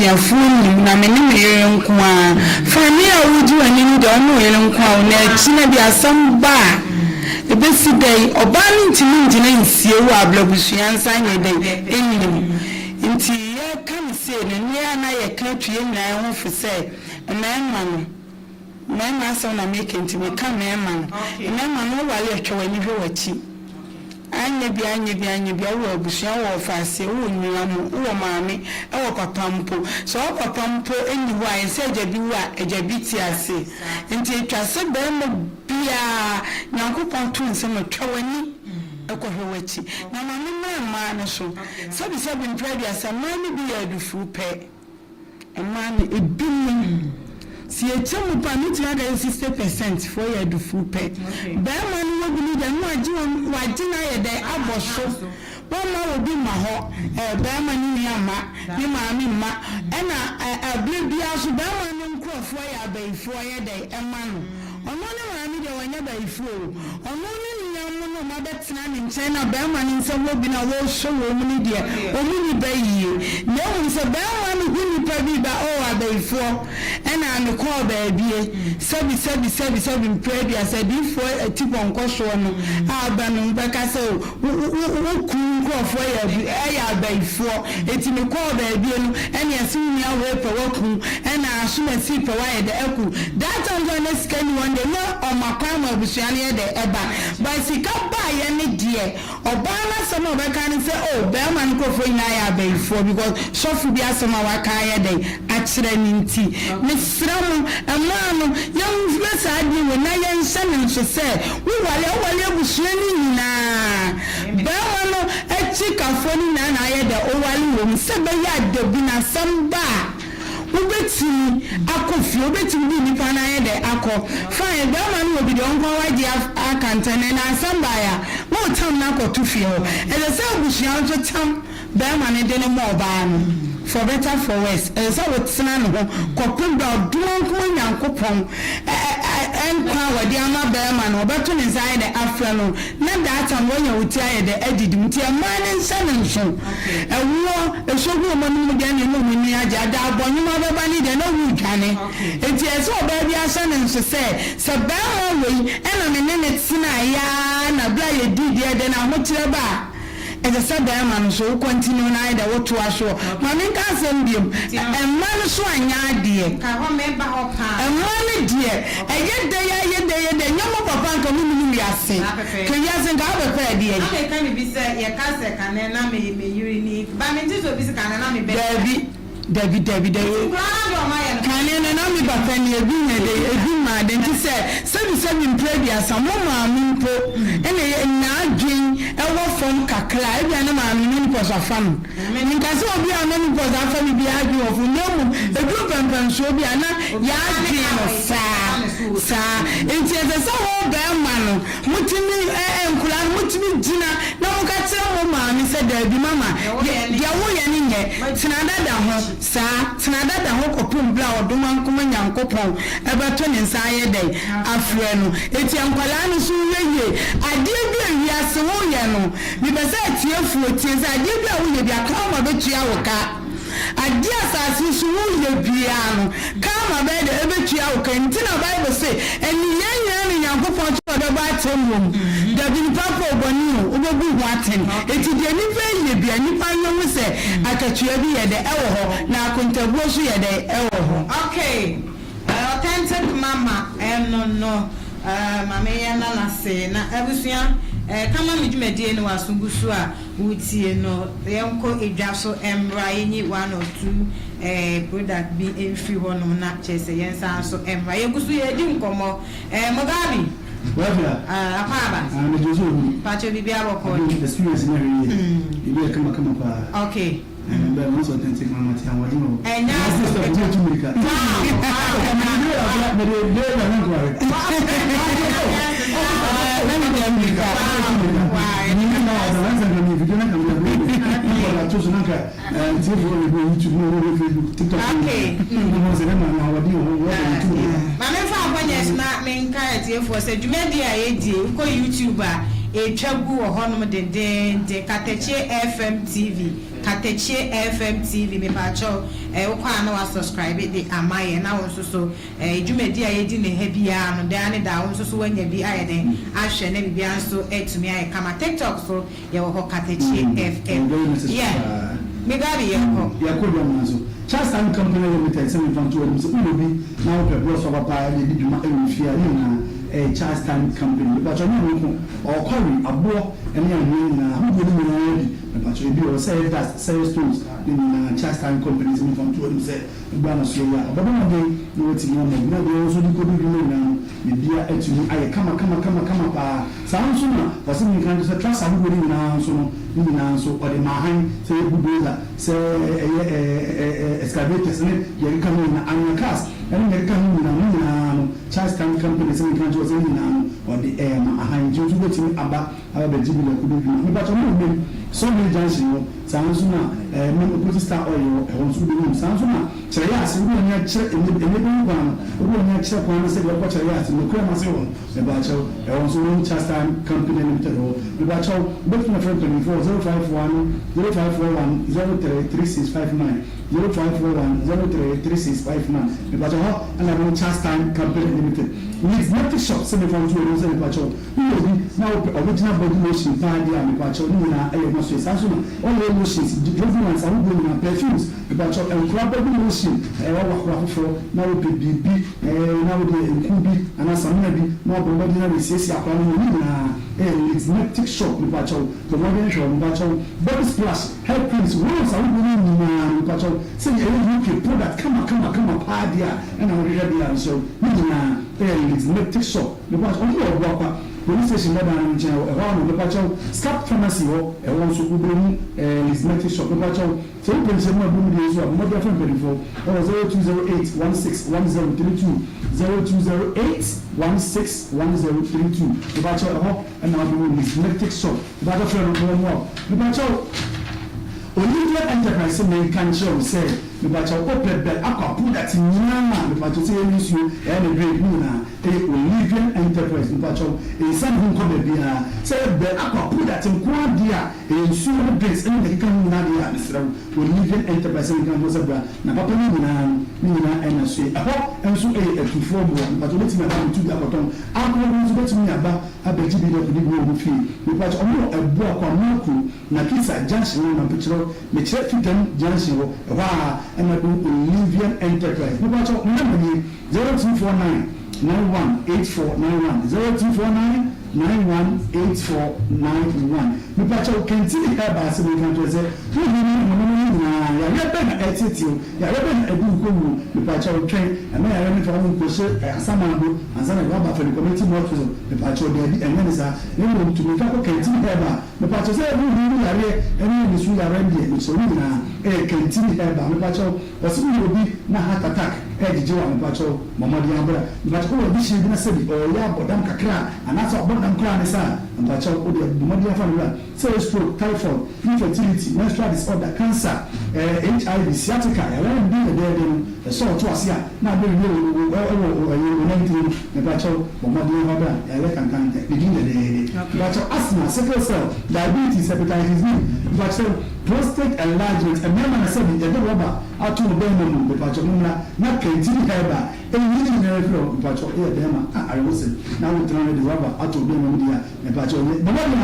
abusuafoɔ nnim na me ne me yere nko ara. Fine, me a wogye w'ani no deɛ wo ne wo yere nko ara o, na akyina bi asɛm ba a, ɛbɛsi dɛn? Ɔbaa no ntumi ngyina nsie wo a berɛ abusua nsa nyɛ dɛn? Nnim. Nti yɛka no sei no, nneɛ a na yɛka tu yɛn nyinaa ho fo sɛ mmarima no, mmarima asɛm na meka nti meka mmarima no, mmarima no woware a twa w'ani hwɛ w'akyi. Anyɛ bi anyɛ bi anyɛ bi a, wowɔ abusua, wowɔ ɔfaaseɛ, wowɔ nua mo, wowɔ maame, wɔ papa mpo. Sɛ wo papa mpo nni hɔ a, ɛsɛ agya bi wu a, agya bi te ase. Nti ɛtwa sɛ barima biara, Nyankopɔn to nsa mu twa w'ani kɔhwɛ w'akyi. Na ma me mmra mmaa no so. Sɛbisɛbi mprɛ aduasa, mmaa no bi yɛ adufuu pɛ. Mmaa no, ebinom, sɛ yɛkyɛ mu paa a, mɛtumi aka sɛ 60 percent foɔ yɛ adufuu pɛ. Barima no wɔ bi no deɛ, na wagye wɔn, wagye no ayɛ dɛn, abɔ so. Wɔmma obi mma hɔ, ɛɛ, barima no nua mma, ne maame mma, ɛna ɛ, ɛ, berɛ biara nso, barima no nkorɔfoɔ yɛ abayifoɔ yɛ dɛn, ɛma no. Ɔno ne maame deɛ wanyɛ bayifoɔ o. Ɔno ne nua mo no ɔmo abɛtena ne nkyɛn na bɛɛma no nsa wɔ bi na wɔɔsɔ wɔn mu no deɛ ɔmo nni bayie. Na mmom sɛ bɛɛma no hu nipa bi ba oo abayifoɔ ɛna me kɔɔ baabie sɛbi sɛbi sɛbi sɛbi mprɛ aduasa adiyifoɔ atipɔnkɔ soɔ no a aba no bɛka sɛ o Wo wo wo kunu nkurɔfoɔ yɛ abu ɛyɛ abayifoɔ enti me kɔɔ baabie no ɛne ɛse wo nua wei pɛ waku ɛna asomasi pɛ wayɛ dɛ aku that time nso a na sika nni hɔ no deɛ na ɔma kwan ma abusua no yɛ dɛ ɛba but sika baayɛ ne deɛ ɔbaa no asɛm a ɔbɛka ne sɛ oh bɛɛma no nkurɔfoɔ nyinaa yɛ abayifoɔ because sɔfo bi asɛm a waka ayɛ dɛn akyerɛ no nti mesrɛ mo mmaa no yɛnhwɛ saa adeɛ wei na yɛnhyɛ no nso sɛ Wo ware a, wo ware abusua no nyinaa. Barima no akyikafoɔ no nyinaa na ayɛ dɛ oware wɔn sɛ ɛbɛyɛ a dabi no asɛm ba a, wobɛtumi akɔ fie, wobɛtumi de nnipa no ayɛ dɛ akɔ. Fine, barima no wɔ bi deɛ ɔnko ara wagye aka ntɛm, na asɛm baeɛ a, woretam no akɔto fie hɔ. Ɛsɛ sɛ abusua nso tam Barima no de no ma ɔbaa no, for better for worse, ɛsɛ sɛ wotena ne ho kɔpem berɛ a Ɔdomankoma Nyankopɔn nkwa a wɔde ama barima no, ɔbɛto ne nsa ayɛ dɛ afrɛ no, na that time woanya wo ti ayɛ dɛ adidi mu. Nti mmaa no nhyɛ no nso. Ɛwoɔ, ɛsɔ gu wɔn anom deɛ na ɛma wɔn ani agye, adaabɔ-nwoma bɛba ne deɛ na woredwane. Nti ɛsɛ sɛ ɔbaa biara hyɛ no nso sɛ, sɛ barima wei na me ne no tenaeɛ ara na berɛ a yɛdii deɛ dɛn ahokyerɛ ba a, Ɛsɛ sɛ bɛɛma no so wo continue na ayɛ dɛ wo toa soɔ. Ma me nka asɛm biom, mma no so anyɛ adeɛ. Mma no deɛ, ɛyɛ dɛ ya yɛ dɛ yɛ dɛ, nyɛ mo papa nka mo nnim wiase. Ka wiase nka wo bɛpɛ ɛdeɛn. Daabi. Dabi dabi dabi kane no na me papa ni ebi nyɛ dɛ ebi maa dɛ nti sɛ sɛbi sɛbi mpere aduasa mo maame mpo ɛna ɛyɛ n'adwen ɛwɔ fam kakra ebia ne maame no menopause afa no menka sɛ obi a menopause afa no biara adwen wɔ fam na mmom ɛduru mpɛmpɛnsoɔ bi a na y'adwen no saa saa nti ɛsɛ sɛ wo bɛɛma no Motumi, ɛ, ɛ, nkwadaa no, motumi gyina na moka kyerɛ mo maame sɛ, Daabi, mama, deɛ, deɛ woyɛ no nyɛ. Tena dada ho. Saa. Tena dada ho kɔpem berɛ a Ɔdomankoma Nyankopɔn bɛto ne nsa ayɛ dɛn? Afrɛ no. Enti nkwadaa no nso nhwɛ yie. Adeɛ bi a wiase woyɛ no, mepɛ sɛ atiefoɔ tie sɛ, adeɛ bi a woyɛ biara, karma bɛtua wo ka. Adeɛ a asase yi so woreyɛ biara no, karma bɛyɛ dɛ? Ɛbɛtua wo ka. Nti na Bible se, Nneyɛɛ nyinaa na Nyankopɔn kyerɛ a ɔbɛbɔ atemmuo mu. Dabi, nipa pɛ o, bɔne o, wobɛbu ho atɛn. Enti deɛ nipa yɛ biara, nipa nyɛ hu sɛ akatua bi yɛ dɛ? Ɛwɔ hɔ, na akontabuo nso yɛ dɛ? Ɛwɔ hɔ. Okay, authentic mama ɛno no ma me yɛ nna no ase na abusua ka ma me dwumadie no w'aso gu so a Wotie no, yɛnkɔ dwa so mmra yɛnyi one or two eh, product bi mfiri hɔnom na kyerɛ sɛ yɛnsan nso mmra. Yɛgu so yɛredi nkɔmmɔ. Eh, Mugabe, Wafia. ah, Akwaaba. Ah, me Josu Obi. Pacho biribi abɔkɔ. Ade experience na hwɛ yie. Ebi yɛ kama kama paa. Okay. Eh, bɛɛ mo sɔ authentic mama ti ahoɔden wɔ. Ɛnyɛ asɛm ketewa. Wow, wow. Mede de na na nkɔre. Ma memfa akwannya yi so na menkae atiefoɔ sɛ dwumadie a yɛdie, wokɔ YouTube a, Ɛretwa gu wɔ hɔnom dendeenden. Katakyie FM TV, Katakyie FM TV, mepaakyɛw, eh, wokɔ a na wa subscribe de ama yɛn, na wo nso so, eh, dwumadi a yɛdi ne ha biara no, daa ne daa, wo nso so woanya bi ayɛ dɛn ahwɛ, na biribiara nso atumi ayɛ kama. TikTok so, yɛwɔ hɔ, Katakyie FM. Very necessary Yeah. paa. Me Gabi, yɛnkɔ. Yɛkɔ dwama so. Charles Town Company Limited sɛ mefa nto anim sɛ wowɔ bi na wopɛ borɔ so papa de di dwuma ɛwɔ fie a, ne nyinaa ɛyɛ Charles Town Company. Mepakyɛ, nyɛ no nko, ɔkɔre aboɔ ne anwea nyinaa ahodoɔ no nyinaa bi. Mepakyɛ, ebi wɔ sɛ ɛyɛ dust, sɛ ɛyɛ stones, ne nyinaa Charles Town Company sɛ mefa nto anim sɛ ɛbra no so yɛ a, ɔbɛbɔ mmɔden na watumi ama bi na deɛ nso de kɔdi dwuma nyinaa no, biribia atumi ayɛ kama kama kama kama paa. Saa nso na wɔsɛ menka nto sɛ trucks ahodoɔ no nyinaa nso no, ne nyinaa nso ɔde maahan, sɛ ɛyɛ bulldozer, sɛ ɛyɛ excavators ne deɛ ɛkeka ho nyinaa, anwea cars ɛne deɛ ɛkeka ho nyinaa, ne nyinaa no Charles Town Company sɛ menka nto sɛ ne nyinaa no ɔde ɛɛma ahan, nti nso wobɛtumi aba bɛgye bi na ɛkɔdi dwuma. Mepakyɛ, mo mem Sawmill Junction hɔ. Saa nso na mem opposite Star Oil hɔ, ɛhɔ nso wobɛhu. Saa nso na kyerɛ yɛ ase, wode w'ani akyerɛ ɛnɛ bɛhu kwan no, wode w'ani akyerɛ kwan no sɛdeɛ wokɔ kyerɛ yɛ ase nokorɛ ma se hɔ no, mepakyɛw, ɛhɔ nso wobɛhu Charles Town Company Limited hɔ. Mepakyɛw, wobɛtumi afrɛ mpanimfoɔ 051 0541 03 3659, 0541 03 3659. Mepakyɛw, hɔ ɛna wobɛhu Charles Town Company Limited. Leeds Shop sɛ mefa nto anim sɛ mepakyɛw, wowɔ bi na wopɛ original body lotion paa deɛ a, mepakyɛw, ne nyinaa ɛyɛ ma so. Saa nso na ɔyɛ lotions, deodorants ahodoɔ nyinaa, perfumes. Mepakyɛw, nkora body lotion, wɔwɔ akora foforɔ na wopɛ biribi na wode nku bi anaa samina bi na wabɔ mmɔden na wɔasiesie akora no ho, ne nyinaa ɛyɛ Leeds Shop. Mepakyɛw, bɔ mmɔden hwɛ wɔ. Mepakyɛw, body splash, hair creams, rolls ahodoɔ no nyinaa no, mepakyɛw, sɛdeɛ ɛyɛ UK product kama kama kama paa deɛ a ɛna wɔhwehwɛ deɛ a nso, ne nyinaa ɛyɛ Leeds Shop. Mepakyɛw, ɔmo wɔ Ɔboakwa Police Station dada no nkyɛn hɔ, ɛhɔ ano. Mepakyɛw, Scap Pharmacy hɔ, ɛhɔ nso wobɛhu Leeds Shop. Mepakyɛw, sɛ wopɛ nkyɛn mu a bom deɛ nso a, mmɔden afrɛ mpanimfoɔ ɛwɔ 0208 161032, 0208 161032. Mepakyɛw, ɛhɔ ɛna wobɛhu Leeds Shop. Mepakyɛw, frɛ no na wɔmmoa wo. Mepakyɛw, Olivia Enterprise sɛ menka nkyerɛ wo sɛ mepakyɛw, wopɛ bɛ akɔ product nyinaa, mepakyɛw, sɛ yɛne nsuo, ɛyɛ ne drink ne nyinaa, ɛyɛ Olivian Enterprise. Mepakyɛw, ɛnsa ne ho nkɔ baabiara sɛ bɛ akɔ product nko adeɛ a ɛyɛ nsuo ne drinks ɛne deɛ ɛkeka ho nyinaa deɛ a, mesrɛ wo, Olivian Enterprise sɛ menka nkyerɛ sɛ bra na papa no nyinaa no, ne nyinaa ɛna so. Ɛhɔ nso ɛyɛ atufoɔ mmoa. Mepakyɛw, wobɛtumi aba metu bi akɔtɔn akɔnɔ bi nso, wobɛtumi aba abɛgye bi na kɔdi bi wɔ ho fie. Mepakyɛw, ɔmo wɔ Ɛboa Kwamoakuro na Kisa Junction hɔ na mekyerɛ mekyerɛ Fitam Junction hɔ, ɛhɔ a ɛna do Olivian Enterprise. Mepakyɛw, me number nie: 0249 918491, 0249 918491. Mepakyɛw, Kɛntini Herbal ase menka nkyerɛ sɛ wohu ne honam no nyinaa, yareɛ bɛn na ɛtetew, yareɛ bɛn na ɛdi nkɔwu, mepakyɛw, twɛn ɛma yareɛ no fa wo nkɔhyɛ asamando ansa na ɛde aba Afɛde Community Hospital. Mepakyɛw, daabi, ɛnyɛ ne saa, na mmom tumi ka kɔ Kɛntini Herbal. Mepakyɛw, sɛ wohu ne yareɛ ɛne ne so yareɛ deɛ, mekyerɛ wo nyinaa ɛyɛ Kɛntini Herbal. Mepakyɛw, wɔsi woyɛ obi na heart attack ɛgyegye wa, mepakyɛw, mɔmɔden abra. Mepakyɛw, wowɔ bi hyɛn bi na sɛbi ɔyɛ abɔdam kakra anaasɛ ɔbɔdam koraa ne saa, mepakyɛw, wode mɔmɔden afa no wura, sɛ ɛyɛ stroke, typhoid, infertility, menstrual disorder, cancer, HIV, sciatica, yareɛ no bi dɛdɛɛdɛ no ɛsɛ ɔto ase a na abɛ wie ɛwɔ ɛyɛ onantiri no, mepakyɛw, bɔ mmɔden afa bra, yareɛ kankan ne din dɛdɛɛdɛ. Mepakyɛw, asthma, sickle cell, diabetes, hepatitis B, mepakyɛw, prostate enlargement, mmarima na sɛbi yɛde rɔba ato wo bɛrima mu, mepakyɛw, mo mmra na Kɛntini Herbal ɛyi ne nyinaa firi hɔ. Mepakyɛw, ɛyɛ bɛrima a awerɛhosɛm na wotena no de rɔba ato wo bɛrima mu deɛ a, mepakyɛw, yɛ bɔ mmɔden a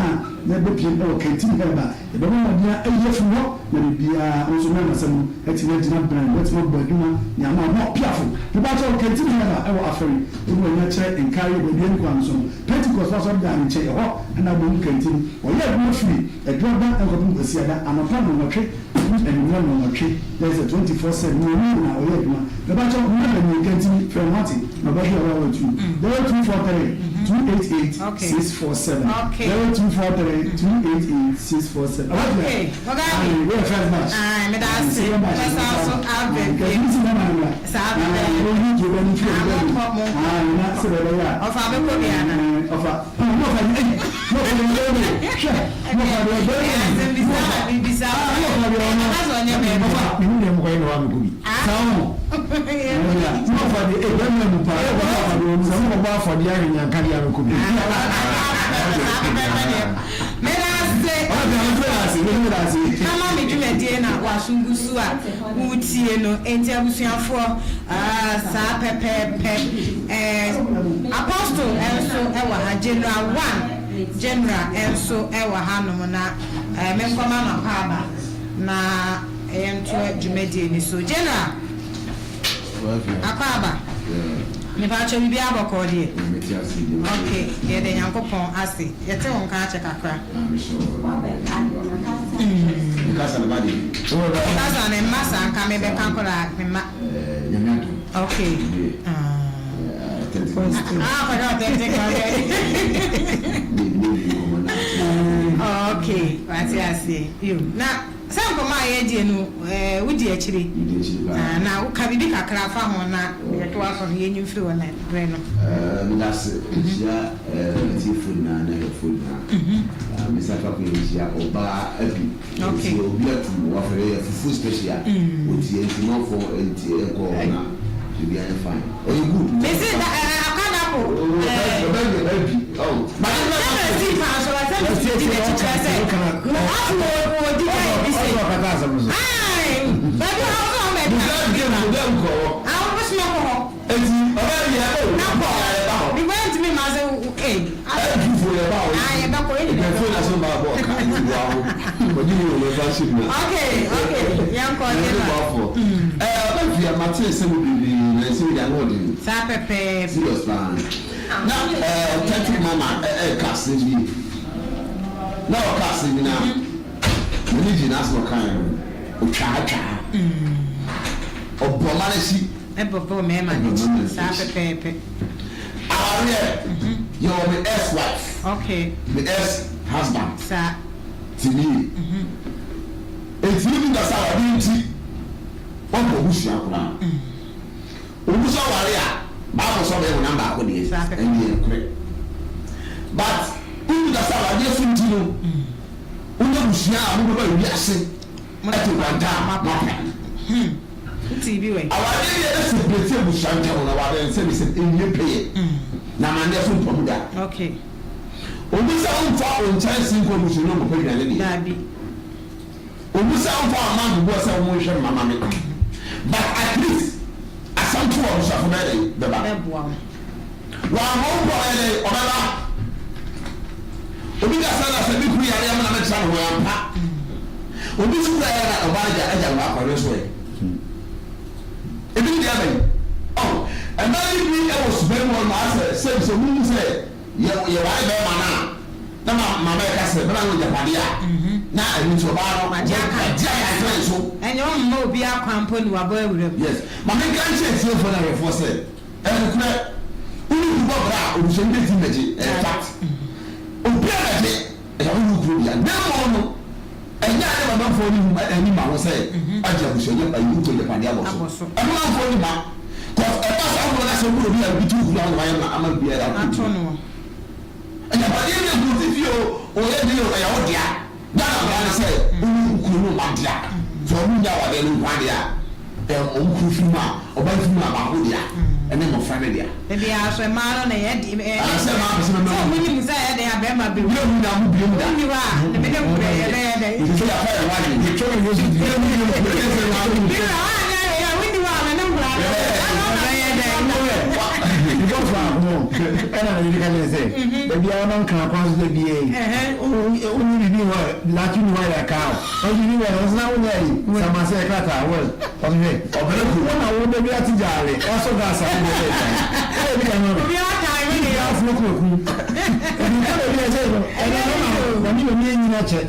na ɛbɛpiem ɛwɔ Kɛntini Herbal, yɛbɛbɔ mmɔden a ɛyi afiri hɔ na biribiara nso mmarima sɛm no atumi agyina brɛn, wɔatumi abɔ adwuma nneɛma a ɔmo piafo. Mepakyɛw, Kɛntini Herbal ɛwɔ Afɛri, ebi wɔ nyɛ kyerɛ nkaare baabi ɛni kwan so no, Pentecost asɔre dan nkyɛn, ɛhɔ ɛna abom Kɛntini. Ɔyɛ adwuma firi Ɛduraba nkɔpem Kwasiada anɔpa 8:30 kɔpem anwummerɛ 8:30, na ɛsɛ 24/7 ne ɔmu na ɔyɛ adwuma. Mepakyɛw, mma na Kɛntini, frɛ no ate na ɔbɛhwɛ ɔwɔ awɔ tu 0243 288 647, 0243 288 647. Okay, Ogabi. Wọ́n first batch. Ah, meda ase. Second batch. Mɛsan so aba bio. Kɛntini si mɛma no la. Saa bɛbɛ. Oyi tu bɛ ni fi Ah, ɛbi monkɔ, monkɔ. Ah, na sɛ bɛ bɛ yɛ a. Ɔfa bɛkɔ bi ana? Ɔfa. Ɔfa ni ɛyi. Ɔfa ni ɛyi hwɛ. Ɔfa de ɔbɛ yɛ. Asɛm bisa na bibisa. Ɔfa de ɔno. Ɔfa sɛ ɔnyɛ bɛɛma. Ɔfa mehu deɛ mokɔyɛ na woamekɔ bi. Saa o. Ɔfa de ɛbɛn mu paa. Ɔfa de ɔno. Sɛ mokɔbɔ afɔdeɛ ahwɛ nyanka deɛ amekɔ bi. Saa pɛpɛɛpɛ deɛ. Meda ase. Kama me dwumadie na w'aso gu so a woretie no. Enti abusuafoɔ, ah, saa pɛpɛɛpɛ. Eh, Apostle nso wɔ ha, General One, General nso wɔ hanom na eh, menkɔma no akwaaba na yɛntoa dwumadie no so. General. Akwaaba, mepakyɛw biribiara bɔkɔɔ deɛ? Ok, yɛda Nyankopɔn ase. Yɛte wo nka akyɛ kakra. Kasa no mma saa, nka mebɛka koraa, mma. Ok. Ah, kɔhwɛ authentic market. Ok, wate aseɛ. Yo, na. Sɛ nkɔmmɔ a yɛredie no, wodi akyire? Medi akyire paa. Na woka biribi kakra fa ho na yɛtoa so no, yɛnyi mfiri hɔ na berɛ no. Meda ase. Mekyia atiefoɔ nyinaa ne ahwɛfoɔ nyinaa. Mesan fa kwan yi kyia ɔbaa Abi. Ɔtie obi atum wafrɛ yɛ fufuo special. Ɔtie nti manfoɔ ntie nkɔ hɔ na biribiara nyɛ fine. Ɔyɛ good. Mese da Akwadako. Ɔbaa bi ɔbaa bi. Serious paa. Na authentic mama ɛɛka asɛm bi na ɔka asɛm bi na m'ani gye n'asɛm ɔkaeɛ no ho. Ɔtwaa twaa. Ɔbɔ mma no akyi. Ɛbɔbɔ mmarima no akyi saa pɛpɛɛpɛ. Awareɛ yɛwɔ me ex wife. Okay. Me ex husband. Saa. Te me yie. Enti me bi kasa awareɛ nti wɔbɔ abusua koraa. Obi nso aware a, bible sɛ ɔbɛyɛ honam baako deɛ, ɛndeɛ nokorɛ. But wonni ka sɛ awadeɛ so nti no, wonyɛ abusua a mobɛba wiase ɛte nkwanta a moapra. Awadeɛ deɛ ɛbɛ separate abusua ntam no, awadeɛ no sɛbi sɛ ɛnwie pɛyɛ, na amanneɛ so mpa mu da. Obi sɛ womfa wo nkyɛnse nkɔ abusua no nkɔpɛ aduane deɛ. Obu sɛ ɔmfa ɔman dodoɔ sɛ ɔmo nhwɛ mma ma me but at least asɛm to abusuafo bɛyɛ dɛn bɛba Bɛboa wo. Wamma wo mpo a ɔyɛ dɛn ɔbɛba Obi kasa na sɛ me kunu yare a me na mɛtra ne ho ampa Obi nso kura yare na ɔbaa no gya agya no hɔ akɔ ɛno nso ɛ Ebi ne deɛ aba yi ɔho Mmaa no bi wɔ suban mu hɔ nom asɛ sɛbi sɛ ɔmo hu sɛ Yɛ yɛware bɛɛma no a na ma maame ɛka sɛ bɛma no agyapadeɛ a na ɛno nti ɔbaa no Wagye aka wagye aka nkyerɛ nso. Ɛnyɛ ɔmma obiara kwan mpo ne wabɔ awura mu. Yes ma me nka nkyerɛ atiefoɔ ne ahwɛfoɔ sɛ ɛyɛ nokorɛ wo ne kunu bɔ bra a obusuani bɛtumi bɛgye ɛyɛ fact obiara bɛgye ɛyɛ wo ne wo kunu dea na mmom no ɛnyɛ adeɛ ma manfoɔ no hu ani ma ho sɛ wagye abusua nya ayi wo kunu agyapadeɛ abɔ so ɛno manfoɔ ni ma cause ɛba saa wɔ na sɛ wokunu obi a obi tu wo kunu a na wayɛ ma ama biara Ato no. Agyapadeɛ bi a kunu fi fie o ɔyɛ den o ɛyɛ wo dea. Ghana mmara ne sɛ wo ne wo kunu ne wo mma dea. Sɛ wɔn nnya awadeɛ no nko ara deɛ a, ɛɛ wɔn kunu firi mu a, ɔbaa no firi mu a baako dea ɛne mmɔfra no dea. Ebi ara so mmaa no na ɛyɛ de ɛɛ Ah, sɛ mmaa pɛ sɛ mɛma sɛ wɔn nim sɛ ɛyɛ den a bɛrima bɛwu. Yɛn mu nyinaa mo biem da. Wonni hɔ a ne me ne wo bɛyɛ bɛyɛ dɛ. Nti sɛ yɛafa yɛn ho adwene. Yɛtwa yɛn ho si di. Yɛn mu yɛn mu yɛn sɛ mmaa no. Bi wɔ hɔ a nyɛ yɛ a wonni hɔ a me ne nkwadaa no Bɛyɛ dɛ. Before faako ɛna na yɛde ka kyerɛ sɛ baabi a ɔnam kra kwan so da biara yi wonni biribi hɔ laki ni hɔ yɛ kaa o ɔsi biribi wɔ ɔsi na wonyɛ yi samase krataa wɔ ɔsi hwɛ Ɔbɛrɛ ku. wɔn na wo baabi ate gyaale ɛsɔ gas a wobɛ bɛ gyae ɛyɛ bi ka ma mi Obi atan me ne bi afuro kuroku ebi ka baabi a ɛsɛ no ɛna ɛna na mi na mi enyina kyɛ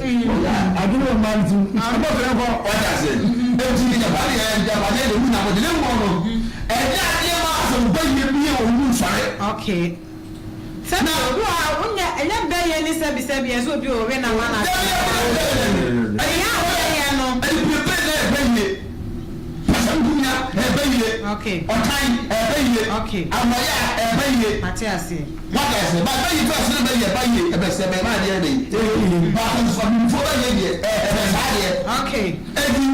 adwene wɔ mmaa no ti ɛbɔ fɛrɛ kɔ Wate aseɛ? Enti agyapadeɛ agyapadeɛ deɛ wonya mo de ne mmɔ no ɛnyɛ adeɛ ma asɛm bayie bi a wɔn mu nsɔre. Okay. Sɛ obi wɔ hɔ a wonya ɛnyɛ bɛyɛ ne sɛbi sɛbi ɛsɛ obi wɔ we na ma na Ɛyɛ a wobɛyɛ no. Ɛyɛ na ɛbɛ yie. Pɛsɛnkunya ɛbɛ yie. Okay. Ɔtan ɛbɛ yie. Okay. Amɔyɛ ɛbɛ yie. Mate aseɛ. Wate aseɛ. Ba ɛbɛ yie fɛ sɛ ɛbɛ yie ɛbɛ yie ɛbɛ sɛ ɛbɛ ɛbɛ adeɛ ɛbɛ yie. Baako nso abibifo bɛ yie deɛ ɛbɛ saa deɛ. Okay. Eti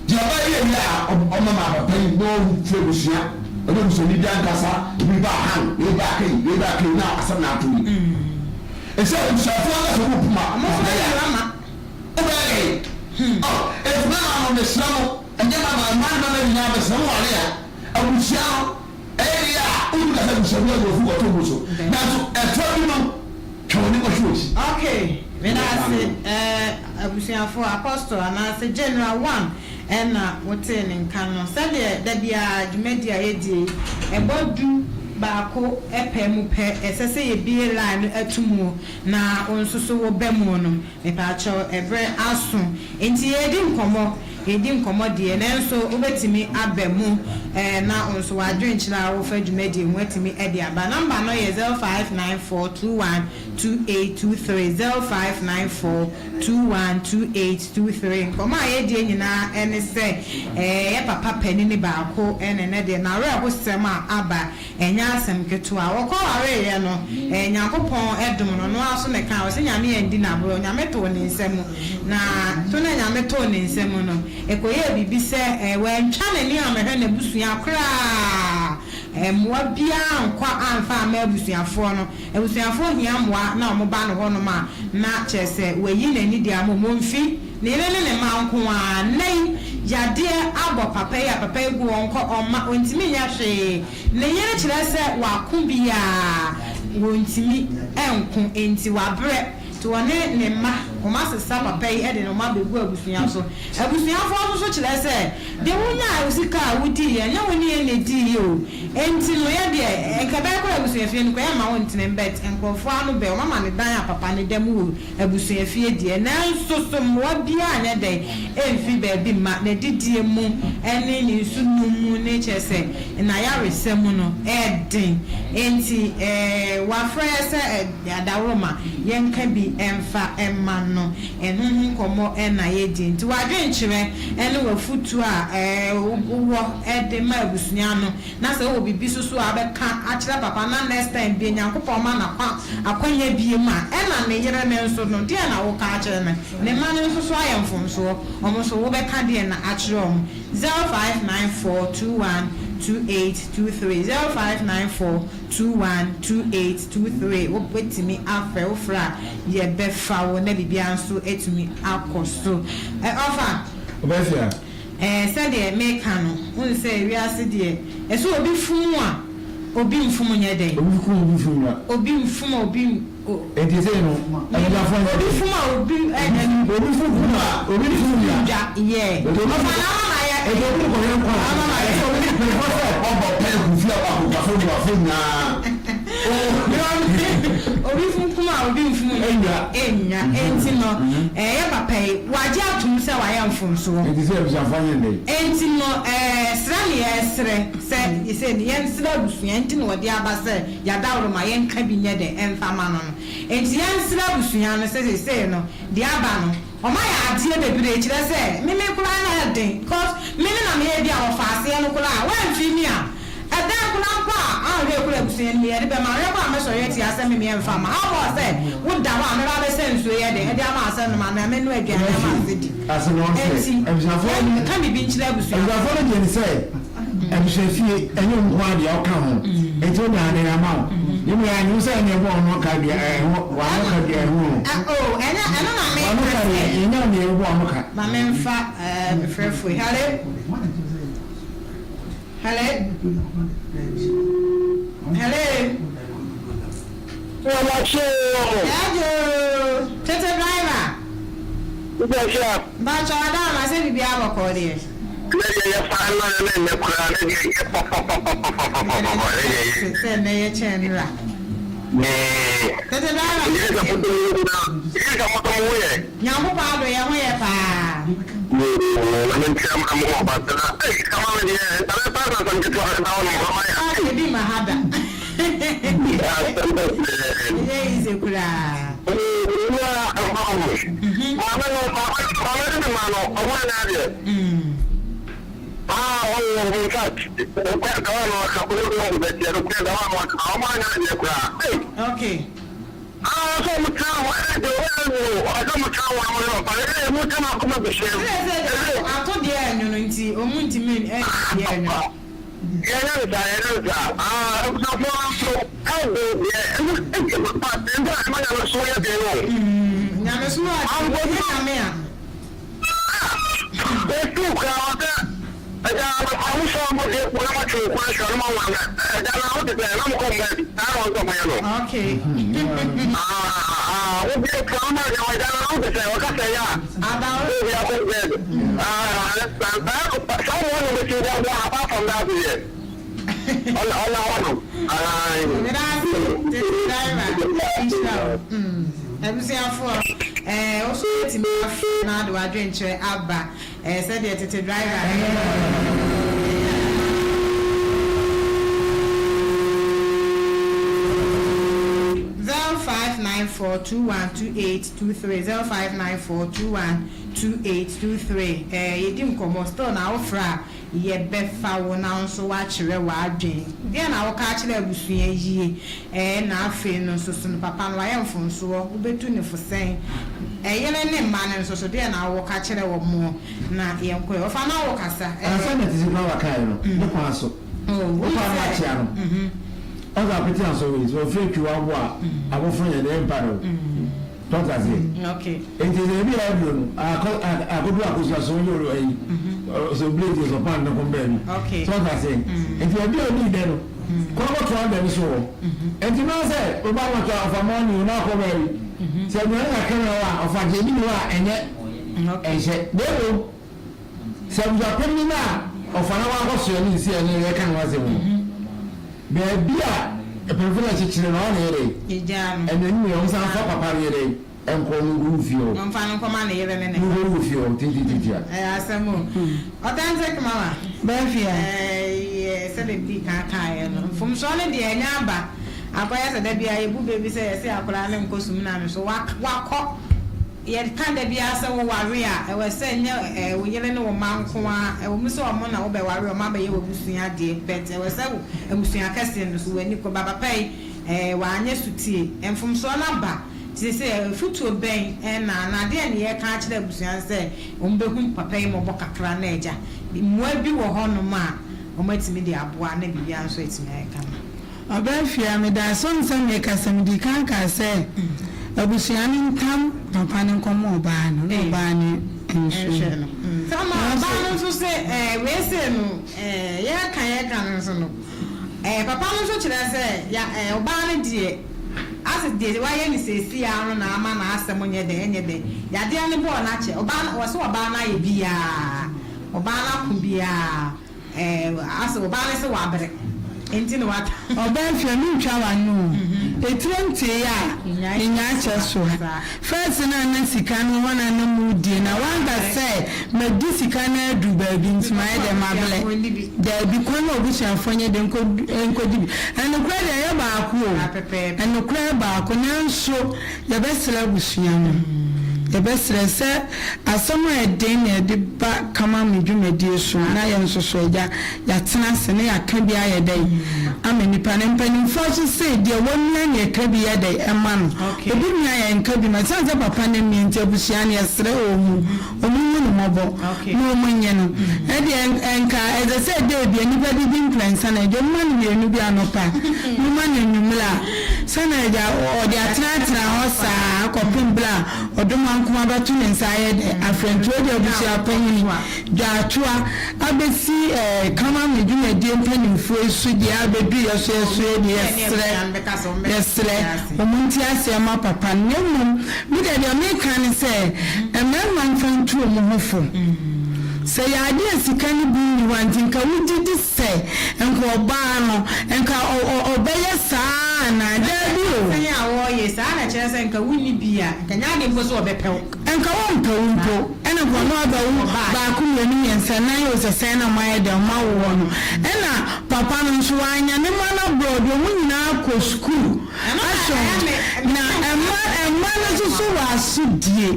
deɛ ɔbɛ yie yie a ɔma ma papa yi na ɔfiri abusua ɔne abusuani bi ankasa ebi ba han ebi ba kei ebi ba kei na asɛm na ato yi. Ɛsɛ abusuafoɔ ankasa wɔn poma. Ɔmo nso bɛyɛ ama. Wobɛyɛ dɛn? Ɔ, enti mɛma no, mesrɛ mo, ɛnyɛ mama, mmaa ne mmarima nyinaa, mesrɛ mo ware a, abusua no, ɛyɛ deɛ a, wontumi ka sɛ abusua bi agu afu kɔto ngu so, nanso ɛfa bi no, twa w'ani kɔhwɛ w'akyi. Ok, meda ase eh, abusuafoɔ, Apostle anaasɛ General One ɛna wotee ne nka no. Sɛdeɛ da biara dwumadie a yɛdie yi, ɛbɔ du baako pɛ mu pɛ, ɛsɛ sɛ yɛbue line no ato muo na wo nso so woba muo no. Mepaakyɛw, ɛberɛ aso nti yɛredi nkɔmmɔ, yɛredi nkɔmmɔ deɛ, nanso wobɛtumi aba mu na wo nso w'adwenkyerɛ a wofa dwumadie ho atumi de aba. Number no yɛ 0594212823, 0594212823. Nkɔmmɔ a yɛredie nyinaa ne sɛ, yɛ papa panini baako na ɛnnɛ deɛ n'awerɛhosɛm a aba. Ɛnyɛ asɛm ketewa. Wɔkɔwareeɛ no, Nyankopɔn dom no, ɔno ara nso na ɛkaa, ɔse Nyame andi no aborɔ, Nyame too ne nsa mu. Na to no a Nyame too ne nsa mu no, ɛkɔyɛɛ biribi sɛ wantwa n'ani ammɛhwɛ n'abusua koraa, mmoa biara ankɔ amfa amma abusuafoɔ no. Abusuafoɔ hia mmoa na wɔba no hɔnom a, na kyerɛ sɛ wayi n'ani de ama wɔn. Ɔmfi ne yere ne ne mma nko ara. Nnɛ yi, yadeɛ abɔ papa yi a papa yi gu hɔ nkɔ ɔmma, ɔntumi nyɛ hwee. Ne yere kyerɛ sɛ wako biara, wɔntumi nko, enti wabrɛ. Nti ɔne ne mma, wɔasesa papa yi de ne mma abɛgu abusua so. Abusuafoɔ nso so kyerɛ sɛ, deɛ wonyaa wo sika a wodiiɛ, ɛnyɛ wo ne yɛn na ɛdiiɛ o. Enti no yɛ deɛ, nka ɛbɛyɛ koraa abusuafie no koraa yɛmma wo ntena mu but nkorɔfoɔ ano bɛ, wɔama no dan a papa no da mu wɔ abusuafie deɛ, nanso so mmoa biara nyɛ dɛn ɛmfiri baabi mma, n'adidie mu ne ne nsu nom mu ne kyerɛ sɛ n'ayaresa mu no ɛyɛ den. Enti wafrɛ sɛ adaworoma yɛnka bi mfa mma no. Ɛno ho nkɔmmɔ na yɛdi. Nti w'adwenkyerɛ ne w'afotuo a wowɔ de ma abusua no, na sɛ wowɔ biribi nso so a wobɛka akyerɛ papa na next time bie Nyankopɔn ma no akwanya biem a, ɛna ne yere no nso no, deɛn na woka akyerɛ no? Ne mma no nso so ayɛ mfomsoɔ, wɔn nso wobɛka deɛn na akyerɛ wɔn? 0594 21 2823 0594 21 2823 Wobɛtumi afrɛ, wofrɛ a yɛbɛfa wo na biribiara nso atumi akɔ so. Ɛ, ɔfa. Ɔbɛfia. Ɛɛ, sɛdeɛ meka no, wohu sɛ wiase deɛ, ɛsɛ obi fom a, obi mfom nyɛ dɛn? Obi fom a obi mfom nwa. Obi mfom a obi. Enti sei no, abusuafoɔ nyɛ Obi fom a obi nyɛ dɛn? Obi fom kum a obi mfom nwa. Dwa, yeah. Enti obi Ɔfa na ama ma yɛ. Enti obi rekɔhwɛ nkwa a, Ama ma yɛ. ɛsɛ obi mpanyinfoɔ sɛ. Ɔbɔ pɛn gu fie akokoafo mmoafo nyinaa. Obi fom kum a obi mfom nwa. Nwa. Enti no, ɛyɛ papa yi, wagye atom sɛ wayɛ mfomsoɔ. Enti sɛ abusuafoɔ nyɛ dɛn? Enti no, srɛ ne yɛresrɛ sɛ, sɛ yɛnsrɛ abusua nti na wɔde aba sɛ yɛadaworo ma yɛnka bi nyɛ dɛn mfa mma no no. Enti yɛnsrɛ abusua no sɛ seesei no, deɛ aba no, wɔayɛ adeɛ bebree kyerɛ sɛ me me koraa na ɛyɛ den because me me na meyɛ bi a wɔfa aseɛ no koraa a, wɔamfiri me a, ɛdan koraa mpo a anhwɛ koraa abusua no mu yɛde bɛma, anhwɛ koraa a mɛsɔre atia sɛ me meɛ mfa mma. How about sɛ woda hɔ a mɛba abɛsa nsuo yɛ dɛn de ama wo sɛ nom anaa mɛnoa aduane ama wo sɛ di. Ase no sɛ Enti abusuafoɔ no yɛnka biribi nkyerɛ abusuafoɔ. Abusuafoɔ no gye no sɛ abusuafie ɛnyɛ wo nko ara deɛ ɔka ho enti wo daa de ama wo ne mu yɛ anyi sɛ ɛne ɛbɔ ɔno ka dua ɛho wano ka dua ɛho no Ɛ oh ɛnyɛ ɛno na wano meka ka deɛ sɛ. ɛnyɛ wo deɛ ɛbɔ ɔno ka. Ma menfa ɛɛ me frɛfoɔ yi. Hello? Hello? Hello? Yɛagye oo. Tete driver. Mpakyɛw Adaama sɛ biribiara bɔkɔɔ deɛ. Yɛda ase sɛ nnɛ yɛ kyɛn nnora. Tete driver yɛtie wo. Nyankopɔn adom yɛ ho yɛ paa. Ebi ma ha da. Ɛnyɛ easy koraa. Okay. Ɛna sɛ ato deɛ ɛnwono nti ɔmo ntumi ɛnni deɛ ɛnwono. den deɛ ɛno but nti na ɛma nyamesom yɛ den no. Nyamesom a ɔnyɛ nyame a. Ah! Ɔtuu koraa ɔsɛ agya anɔpa mo sɔɔ mo deɛ na mo atwe nko ahwɛ no mo awa na agya na ho te sɛ na mo kɔ mmaa bi saa na ɔsɛ ɔmo yɛ no. Okay. Ah ah wo bie kura mo ma agya agya na ho te sɛ ɔka sɛ ya. About. Sɛ obi akɔ bed. Ah saa saa mo na bɛtumi de aboa apart from that deɛ. Ɔna ɔna hɔ no. Ayi. Meda ase tete driver nhyira wo. Abusuafoɔ ɛɛ wo nso wobɛtumi afrɛ na wode w'adwenkyerɛ aba ɛɛ sɛdeɛ tete driver ɛyɛ no. 0594212823 0594212823 ɛɛ yɛdi nkɔmmɔ still na wofrɛ a Yɛbɛfa wo na wo nso woakyerɛ w'adwen. Deɛn na woka akyerɛ abusua yie? Ɛɛ na afei no nso so no papa no wayɛ mfomsoɔ, wobɛtu no fo sɛn? Ɛyere ne mma no nso so deɛn na woka kyerɛ wɔn? Na yɛnkɔ ɛ. Ɔfa na wokasa. Ɛɛ. Ansa na tete koraa wakaeɛ no, ne kwan so. Oh, Wo wohu kwan no sɛ. akyea no. Ɔdze apete asɔr yi, sɛ ɔfrɛ twi w'abo a, abɔfra nyɛ dɛ mpa do. Tɔt ase. Okay. Nti sɛ ebi a aduro no, akɔ akodu akosua so ɔnyɛ ɔrɔ ayi, sɛ blade sɛ ɔpan ne kɔn baabi. Okay. Tɔt ase. Nti ebi a odi dɛ no, kɔ akɔto abɛ no so wɔ. Nti naa sɛ ɔba no ɔtɔ ɔfa mɔni o na akɔ baabi. Sɛ aduane kakra na ɔwɔ a, ɔfa gye ebi ni hɔ a ɛnyɛ ɛnhyɛ. Na mmom sɛ abusuapanyin no a ɔfa na wakɔsoɛ ne nsi a ɛno yɛka ne ho asɛm no, baabi a mpanyinfo no akyekyere no ɔno na ɛyɛ dɛ. Egyaa no. Ɛna anim yɛ ɔnsan fa papa no yɛ dɛ nkɔ no nkɔwu fie hɔ. Ɔmfa no nkɔma ne yere ne ne. No nkɔwu fie hɔ titiatitia. Ɛyɛ asɛm o. Authentic mama. Bɛfia. Ɛyɛ sɛdeɛ medi kan kaeɛ no, mfomsoɔ no deɛ ɛnyɛ aba. Akɔyɛ sɛ da biara yɛbu bɛ bi sɛ yɛse akwadaa no nkɔ sum no ano so wakɔ. Yɛka da biara sɛ woware a, ɛwɔ sɛ ɛnyɛ wo yere ne wo mma nko ara, ɛwɔ mu sɛ wɔn na wobɛware wɔn abɛyɛ w'abusua deɛ, but ɛwɔ sɛ abusua kɛseɛ no so w'ani kɔ. Ba papa yi, wanyɛ sotie. Mfomsoɔ no aba. Nti seesei afotuo bɛn na anaa deɛn na yɛreka akyerɛ abusua no sɛ wɔbɛhu papa yi mmɔbɔ kakra na agya, mmoa bi wɔ hɔnom a wɔatumi de aboa na biribiara nso atumi ayɛ kama? Ɔbaa fie a, medaa so nsɛ mekasa. Medii kan kaa sɛ abusua no ntam papa no nkɔma ɔbaa no na ɔbaa no nhwɛ no. Sama ɔbaa no nso se ɛɛ wei sei no ɛɛ yɛka yɛka no nso no ɛɛ papa no nso kyerɛ sɛ ya ɛɛ ɔbaa no deɛ ase deɛ wayɛ no seesei ara no na ama n'asɛm nyɛ dɛ ɛnyɛ dɛ yadeɛ no bɔɔ no akyɛ ɔbaa no wɔse ɔbaa no ayɛ biaa ɔbaa no ako biaa. Ɛɛ ase ɔbaa no se wabrɛ nti na wata. Ɔbaa fie mentwa w'ano o. Etire ntee a nnya akyɛ soa. First no a na sika no hɔ na na mu die na wanka sɛ madi sika no aduru baabi nti mayɛ dɛn mablɛ. Daabi kɔ na w'abusuafoɔ nyɛ dɛn nkɔdi bi. Ɛnokorɛ deɛ ɛyɛ baako o. Ɛnokorɛ yɛ baako nanso Yɛbɛsrɛ abusua no, yɛbɛsrɛ sɛ asɛm a ɛden na yɛde ba kama me dwumadie so na yɛn nso so agya yɛatena ase na yɛaka bi ayɛ dɛn ama nipa no. Mpanimfoɔ nso se deɛ wɔmia na yɛka bi yɛ dɛn ɛma no. Obi mia yɛn nka bi ma ɛsiane sɛ papa no amia nti abusua no yɛsrɛ wɔn mu Ɔmo nhu no mmɔbɔ na ɔmo nyɛ no. Ɛdeɛ nka ɛsɛ sɛ day bia nipa didi mprɛnsa na agya ɔmo ma no mienu bi anɔpa na ɔma no anwummerɛ a sɛ na agya ɔde atenatena hɔ saa kɔpem berɛ a ɔdomankoma bɛto ne nsa ayɛ dɛ afrɛ nti wei deɛ abusua panyini dwaatoa abɛsi ɛɛ kama me dwumadie mpanimfoɔ yi so deɛ abɛduru yɛ so yɛ so yɛ deɛ yɛsrɛ yɛsrɛ ɔmo nte aseɛ ma papa no na mmom Me deɛ deɛ meka ne sɛ mmarima mfa ntu wɔn ho fo. Sɛ yɛ adeɛ a sika no bi nni hɔ a nti nka wogye di sɛ nka ɔbaa no nka ɔbɛyɛ saa anaa? Daabi o. Sɛn a wɔyɛ saa na kyerɛ sɛ nka wonni bi a nka nyɛ adeɛ mpo sɛ ɔbɛpɛ wo. Nka wɔmpɛ wo mpo ɛna nka ɔno abɛwo baako mmienu mmiɛnsa nnan o sɛ sɛn na moayɛ dɛn moawo no ɛna papa no nso wanya ne mma no abroad wɔn nyinaa kɔ sukuu. Aso na mma mma no nso so wɔ asodie?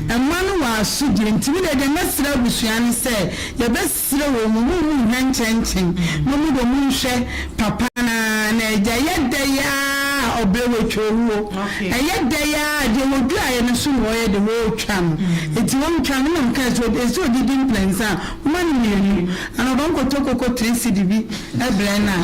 Mma no wɔ asodie nti me deɛ deɛ mɛsrɛ abusua ne sɛ yɛbɛsrɛ wɔn mu mo nhwɛ nkyɛnkyɛn na wɔn deɛ wɔn nhwɛ papa no ara na agya yɛ dɛ yi ara. a ɔbrɛ watwa owuo. Ɛyɛ dɛ yi ara deɛ wɔduaeɛ no so na wɔyɛ dɛ wɔretwa no. Enti wɔntwa no na mekae sɛ ɛsɛ ɔdidi mprɛnsa a, momma no mmienu. Anɔpa mokɔtɔ koko three cedi bi brɛ no a,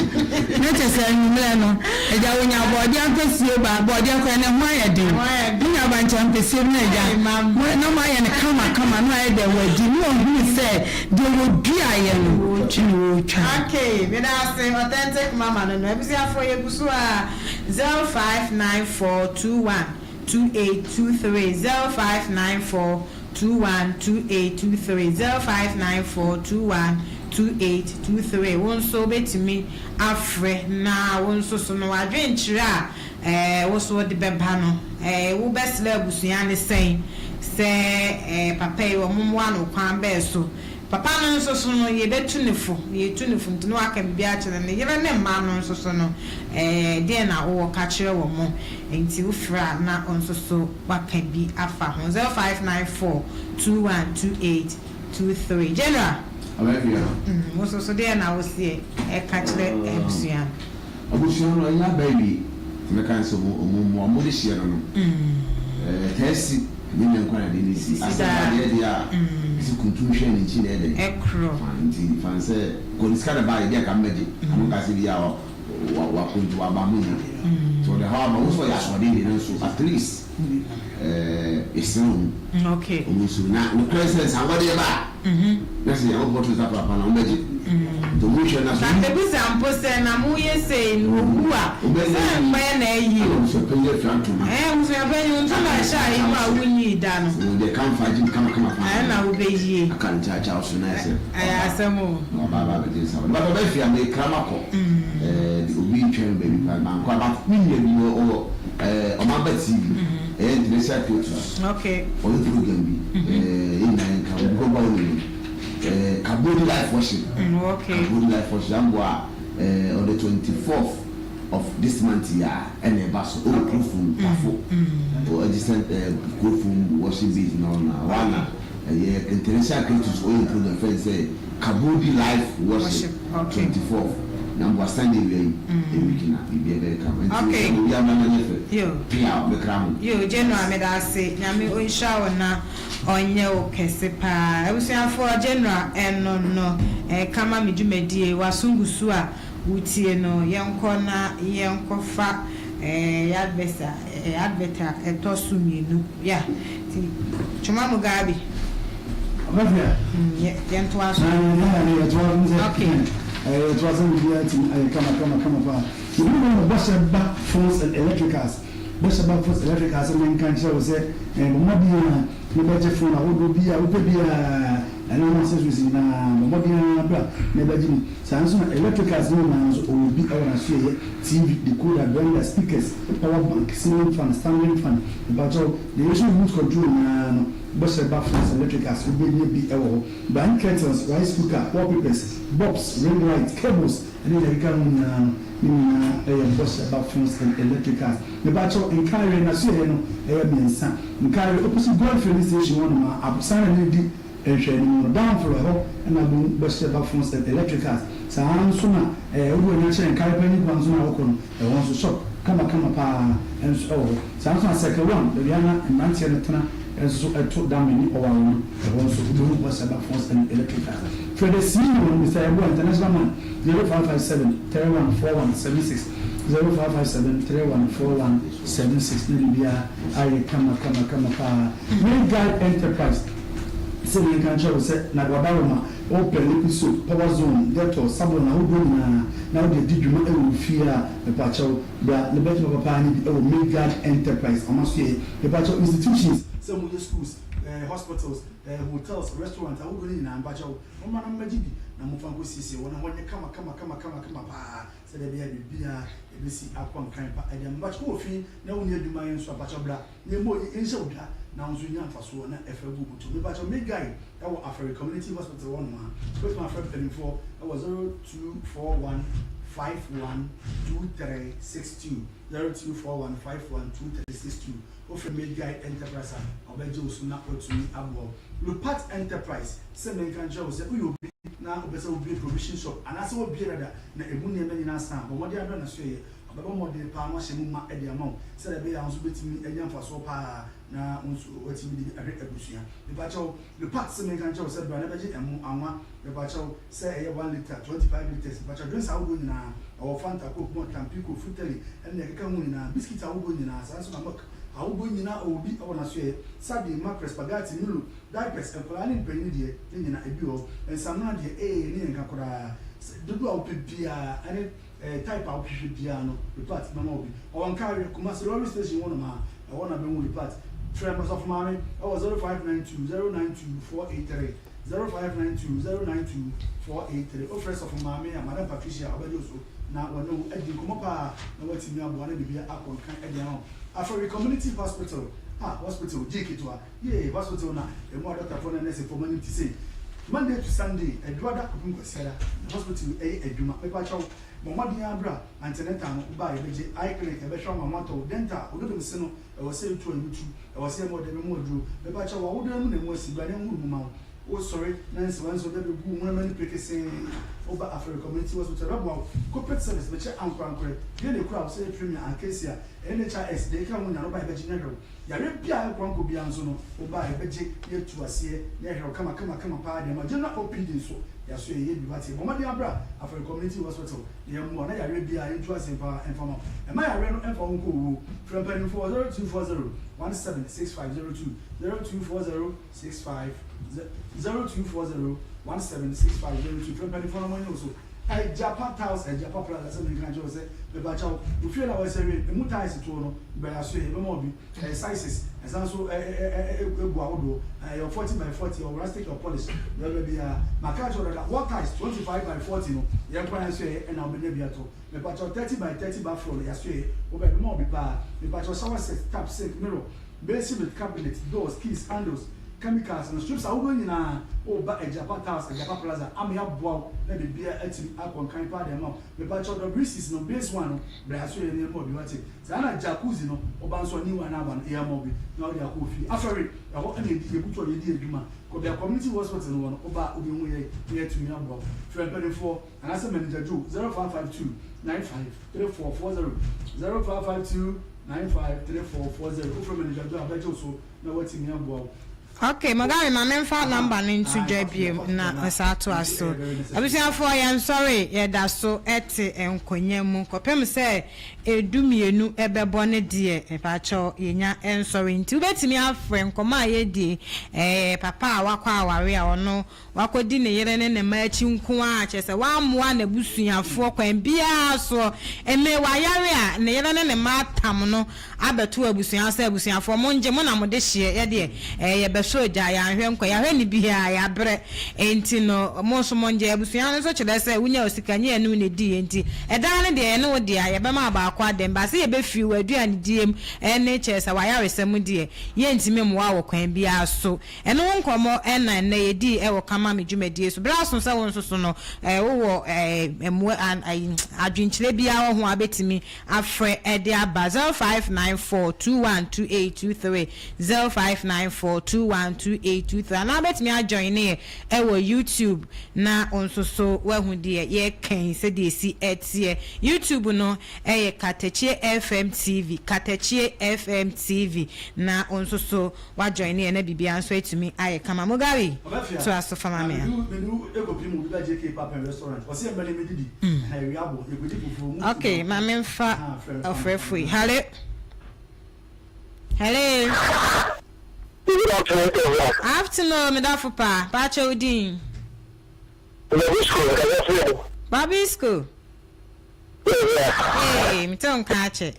na kyerɛ sɛ anwummerɛ no, agya wɔnya borɔdeɛ ampesie ba, borɔdeɛ koraa no ɛho ayɛ den. Monya bankye ampesie bi na agya, na moayɛ no kama kama na wayɛ dɛ wadi na wahunu sɛ Deɛ wɔduaeɛ no na wɔretwa. Okay meda ase authentic mama no no abusuafoɔ yɛgu so aa 0594212823 0594212823 0594212823 wo nso wobɛtumi afrɛ na wo nso so no w'adwenkyerɛ a ɛɛ wo nso wode bɛba no ɛɛ wobɛsrɛ abusua no sɛn sɛ ɛɛ papa yi wɔn mmoa no kwan bɛɛ so. Papa no nso so no yɛbɛtu no fo, yɛtu no fo nti na waka biribi akyerɛ no. Ne yere ne mma no nso so no ɛɛ deɛn na wowɔ ka kyerɛ wɔn? Nti wofrɛ a na wo nso so waka bi afa ho. 0594 21 28 23 General, Abɛfia. Wo nso so deɛn na woseɛ ɛka kyerɛ abusua no? Abusua no ɛnyɛ aba awie nti mɛka ne sɛ ɔmo ɔmo mmoa ɔmo de hyeɛ no no ɛɛ taa si ɛnyɛ nɛ nkwa na ɛde ne si asɛm ba deɛ deɛ a ɛsɛ kuntun hwɛ ne nkyi na ɛyɛ dɛn fine nti fa no sɛ kɔ ne sika na ɛbaa yɛ bi a ka mmɛgye ano nka sɛ bi a wa wa kontu waba mo nya nti ɔde haw aba wo sɛ ɔyɛ asoɔden deɛ nanso at least ɛɛ yɛsrɛ ɔmo ɔmo nso na nokorɛ sɛ nsanwadeɛ ba a. Na sɛ Nyankopɔn to nsa frɛ papa no a, wɔbɛgye. Nti wɔn nhwɛ na so. Na mebisa mpo sɛ, na moyɛ sei no, owu a, sɛ nkwa na ayi o? Ɛna abusuapanyin afira ntoma. Ɛɛ, abusuapanyin, wo ntoma a ɛhyɛ ayi mu a wonyii da no. Wɔn deɛ kamfa agye mu kamakama paa. Ɛna wobɛyie. Aka ne kyaakyaa so na ayɛ sɛ. Ɛyɛ asɛm o. Na waba aba abɛgye nsa. Ɔde baba bɛfie a, mekra makɔ. Ɛɛ, obi retwɛn me baabi paa, mankɔ a, but me nua bi ɔwɔ ɛɛ Ɔmanba TV. Ɛyɛ International Creators. Okay. Ɔyɛ program bi. Ɛɛ yɛn nyinaa yɛn ka obi kɔ ba wɔn anim. Ɛɛ Kabodi Life Worship. Okay. Kabodi Life Worship amboa ɛɛ on the 24th of this month yi a ɛna ɛba so. Ɔwɔ Kurofum Tafo. Ɔwɔ adjacent ɛɛ Kurofum worship base na ɔna wana ɛyɛ International Creators ɔyɛ program fɛn sɛ Kabodi Life Worship. 24th na mboa Sunday wia yi week na biribi ɛbɛyɛ kama nti sɛ obi aba na nyɛ fɛ pia mekra ho. Yoo General medase Nyame onhyira wo na ɔnyɛ wo kɛse paa abusuafoɔ General ɛno no ɛka ma me dwumadie waso gu so a wotie no yɛnkɔ na yɛnkɔ fa yɛ advert a advert a ɛtɔ so mienu yeah nti Twoma Mugabe. Mafia. Yɛ yɛntoa so. Na na na yɛtoa so sɛ. Okay. Yɛtoa so biribiara tumi ayɛ kama kama kama paa. Ebi wɔ hɔ bɔhyɛ ba phones and electricals. Bɔhyɛ ba phones electricals sɛ menka nkyerɛ wo sɛ bɔ mmɔden a na bɛgye phone ahodoɔ bi a wopɛ biara ɛne ho accessories nyinaa bɔ mmɔden ara bra na bɛgye bi. Saa nso na electricals no nyinaa nso ɔwɔ bi wɔ n'asoɛeɛ, TV, decoder, blender, speakers, power bank, ceiling fan, standing fan, mepakyɛw deɛ yɛhyɛ remote control nyinaa no. Bɔhyɛ ba phones, electricals, wobenya bi wɔ hɔ. Brand kettles, rice cooker, wallpapers, bulbs, ring light, cables, ne nea ɛkeka ho nyinaa no, ne nyinaa yɛ bɔhyɛ ba phones and electricals. Mepakyɛw, Nkaeɛ, n'asoɛeɛ no yɛ mmiɛnsa. Nkaeɛ, opposite Goil filling station hɔ nom a, aborosan na ne di nhwɛanim no, down floor, ɛhɔ na wobɛhu bɔhyɛ ba phones and electricals. Saa ara nso na ɛɛ wode w'ani akyerɛ Nkaeɛ panyin kwan so no a wokɔ no, ɛhɔ nso shop kamakama paa nso wɔ hɔ. Saa nso na Circle One, baabi a na mmeranteɛ no tena nso so to dame ne ɔware no, ɛhɔ nso wobɛhu Bɔsɛba Phones and Electricals. Frɛ the CEO no, Mister Yeboah, International Man, 0557 3141 76, 0557 3141 76, na biribiara ayɛ kama kama kama paa. Main Guide Enterprise sɛ menka nkyerɛ wo sɛ na Guadaroma wopɛ liquid soap, power zone, Dettol, Savlon ahodoɔ nyinaa na wode adi dwuma wɔ wo fie a, mepakyɛw, Bra na bɛgye papa paa no bi wɔ Midgard Enterprise ɔmo asoɛeɛ. Mepakyɛw institutions sɛ ɔmo yɛ schools, eh, hospitals, eh, hotels, restaurant ahodoɔ no nyinaa mepakyɛw momma na mommɛgye bi na momfa nkɔ siesie hɔ na hɔ nyɛ kama kama kama kama kama paa sɛdeɛ ɛbɛyɛ a biribiara ɛbɛsi akɔ nkan pa ɛde ama. Mepakyɛw wowɔ fie na wonni adwuma yɛ nso a mepakyɛw bra na yɛmmɔ yɛnhyɛ wo dwa na wo nso nya mfasoɔ na ɛfa gu wo bɔtɔ mu. Mepakyɛw Midgard wɔ Afɛre Community Hospital hɔ nom a, wobɛtumi afrɛ mpanimfoɔ wɔ 0241 51 2362, 0241 51 2362. Wofrɛ Midguide Enterprise a, wɔbɛgye wo so na wɔatumi aboa wo. Lupat Enterprise, sɛ menka nkyerɛ wo sɛ woyɛ obi na wopɛ sɛ wobue provision shop anaasɛ woabue dada na ɛmu nneɛma nyinaa sa a, bɔ mmɔden ara bra na soɛeɛ. Ɔbɛbɔ mmɔden paa na wahyɛ mu ma de ama wo sɛdeɛ ɛbɛyɛ a wo nso wobɛtumi anya mfasoɔ paa na wo nso woatumi de bi ahwɛ abusua. Mepakyɛw, Lepat se menka nkyerɛ wo sɛ bra na bɛgye ɛmo, anwa, mepakyɛw, sɛ ɛyɛ one litre, 25 litres, mepakyɛw, drinks ahodoɔ nyinaa, ɛwɔ Fanta, Coke, Malt, Tampico, Fruteli, ɛne deɛ ɛkeka ho nyinaa, biscuit ahodoɔ nyinaa, saa nso na milk ahodoɔ nyinaa ɔwɔ bi wɔ n'asoɛeɛ, sardine, mackerel, spaghetti, Milo, diapers, nkwadaa ne mpanin deɛ, ne nyinaa ebi wɔ hɔ, nsamena deɛ, ee, ne yɛ nka koraa, sɛ dodoɔ a wopɛ biara, ɛne. Ɛyɛ type a wohwehwɛ biara no Repat bɛma wo bi. Ɔwɔ Nkareɛ, Kumasi lorry station hɔ nom a, ɛhɔ na bɛhu Repat. Frɛ Ɔsɔfo Maame ɛwɔ 0592 092 483, 0592 092 483. Wofrɛ Sɔfo Maame a, Madam Patricia ɔbɛgye wo so na wɔne wo adi nkɔmmɔ paa na woatumi aboa na biribiara akɔ nkan de ama wo. Afɔre Community Hospital, ah hospital gyee ketewa. Yee hospital na emu adɔktafoɔ ne nɛɛsefoɔ mo anim te sei Monday to Sunday Adwuada kɔpem Kwasiada na hospital yi ɛyɛ adwuma mepakyɛw bɔ mmɔden ara bra antenatal no woba a yɛbɛgye eye clinic yɛbɛhwɛ wo ma ho atɔ wo dental wo dodom se no ɛwɔ sɛ yɛtu a yɛbɛtu ɛwɔ sɛ yɛma wo dɛ bɛma wo aduro mepakyɛw w'awodan mu na emu asi bra na yɛnhoro mu ma wo wosɔre na nsewa nso de abɛgu wo honam ani prekesee woba Afɛre Community Hospital yɛbɛboa wo corporate service mekyɛ ankorankorɛ deɛ na ɛkura wo sɛ yɛ premier Acacia NHIS deɛ ɛka ho nyinaa no woba yɛbɛgye na yɛahwɛ wo. Yareɛ biara a ɛkɔ ankɔ biara nso no, woba a yɛbɛgye na yɛatu aseɛ na yɛahwɛ wo kama kama kama paa de ama. General OPD nso, yɛaso yɛyɛ bi wate. Bɔ mmɔden ara bra Afari Community Hospital na yɛmmoa wo na yareɛ biara yɛntu aseɛ mfa mfa ma wo. Mma yareɛ no mfa wo nkɔ owuo. Frɛ mpanimfoɔ wɔ 0240 17 65 02, 0240 65 0240 17 65 02. Frɛ mpanimfoɔ na wɔnyɛ wo so. Agyapa Tiles Agyapa Plaza sɛ menka nkyerɛ wo sɛ mepakyɛw, wo fie no a wɔasi awie no, emu tiles toɔ no, bɛn aso yɛ, yɛbɛma wo bi. Ɛyɛ sizes, ɛsan nso gu ahodoɔ. Ɛyɛ 40 by 40, ɛwɔ rustic, ɛwɔ polish, deɛ wopɛ biara. Maka akyerɛ wo dada, wall tiles 25 by 40 no, yɛn nko ara yɛn nso yɛyɛ ɛna wobɛnya bi atɔ. Mepakyɛw, 30 by 30 bathroom no, yɛaso yɛyɛ, wobɛ, yɛbɛma wo bi paa. Mepakyɛw, shower set, tap, sink, mirror, basin with cabinet, doors, keys, handles, chemicals no, strips ahodoɔ nyinaa, woba Agyapa Tiles, Agyapa Plaza ama yɛaboa wo na biribiara atumi akɔ nkan paa de ama wo. Mepakyɛw, WCs no, base one no, bra yɛaso yɛyɛ na yɛma wo bi, wate. Saa na jacuzzi no, woba nso a new one aba no, yɛ ama wo bi na wode akɔ ofie. Afɛre, ɛhɔ na yɛdi, yɛbutu a yɛdi adwuma. Kɔ bea Community Hospital no wɔ no, woba a wobɛhu yɛn na yɛatumi aboa wo. Frɛ mpanimfoɔ anaasɛ Manager Joe, 0552 95 3440, 0552 95 3440. Wofrɛ Manager Joe a, ɔbɛgye wo so na watumi aboa wo. Ok Mugabe ma menfa number no nto dwa biom na ɔsan atoa so. Abusuafoɔ yɛnsɔre yɛda so te nkonya mu kɔpem sɛ ɛdu mienu bɛbɔ no deɛ mepakyɛw yɛnya nsɔre nti wobɛtumi afrɛ nkɔmmɔ a yɛdie ɛyɛ papa a wakɔ aware a ɔno Wakɔdi ne yere ne ne mma akyi nko ara, kyerɛ sɛ, wammoa n'abusuafoɔ kwan biara soɔ. Mmere wayare a, ne yere ne ne mma atam no abɛto abusua sɛ, Abusuafoɔ, mongye, mo na mode hyeɛ, yɛ deɛ, ɛɛ, yɛbɛsɔ gya, yɛanhwɛ nkwa, yɛahwɛ no biara, yɛabrɛ, enti no, mo nso mongye. Abusua no nso kyerɛ sɛ, wonya osika, nyɛ yɛne wo na ɛdiiɛ, enti ɛdan no deɛ, yɛne wo dea, yɛbɛma wo baako adan, but sɛ yɛbɛfiri w'aduanedie mu ne, kyerɛ sɛ, w'ayaresa mu deɛ, yɛntumi mmoa wo wɔ kwan biara so. Ɛno ho nkɔmmɔ na nnɛ yɛdii wɔ Ka Ma Me dwumadie so. Berɛ aso sɛ wo nso so no, wowɔ mmoa, adwenkyerɛ biara wɔ ho a wobɛtumi afrɛ de aba 0594 212823, 0594 212823 anaa wobɛtumi ajoine yɛ wɔ YouTube na wo nso so woahu deɛ yɛreka yi sɛdeɛ ɛsi teɛ. YouTube no yɛ Katakyie FM TV, Katakyie FM TV na wo nso so Wa join yɛ na biribiara nso atumi ayɛ kama. Mugabe Ɔbɛfia toa so fa ma na me a. mede wo mede wo ekɔpie mu obi ba JK Papen restaurant ɔse yɛ mmra na yɛmmɛdidi ɛha awia abɔ yɛkɔdi fufuo mu Ok ti ma banku me nfa ɛha frɛ no ɔfrɛfo yi. fine. Hallo Hello. Good afternoon everyone. Afternoon me dɔfo pa. Pakyɛ wo din? Bobisco nkasa firi mu. Bobisco. Yeah. Hey, me te wo nka akyɛ.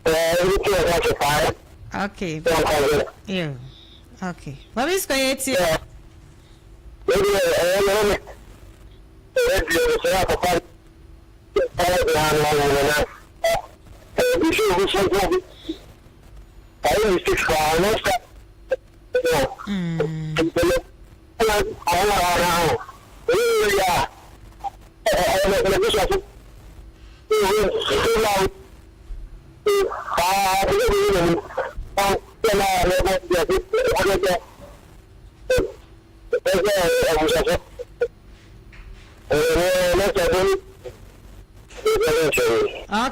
Eh, me te wo nka akyɛ paa. Okay. Yo. Okay. Bobisco yɛ tie. Yeah. Maybe eh no me. Eh, deɛ me sɛ papa. Eh, deɛ ano no no na. Eh, bi so bi so bi. Ayi mistake paa no sa. Mm.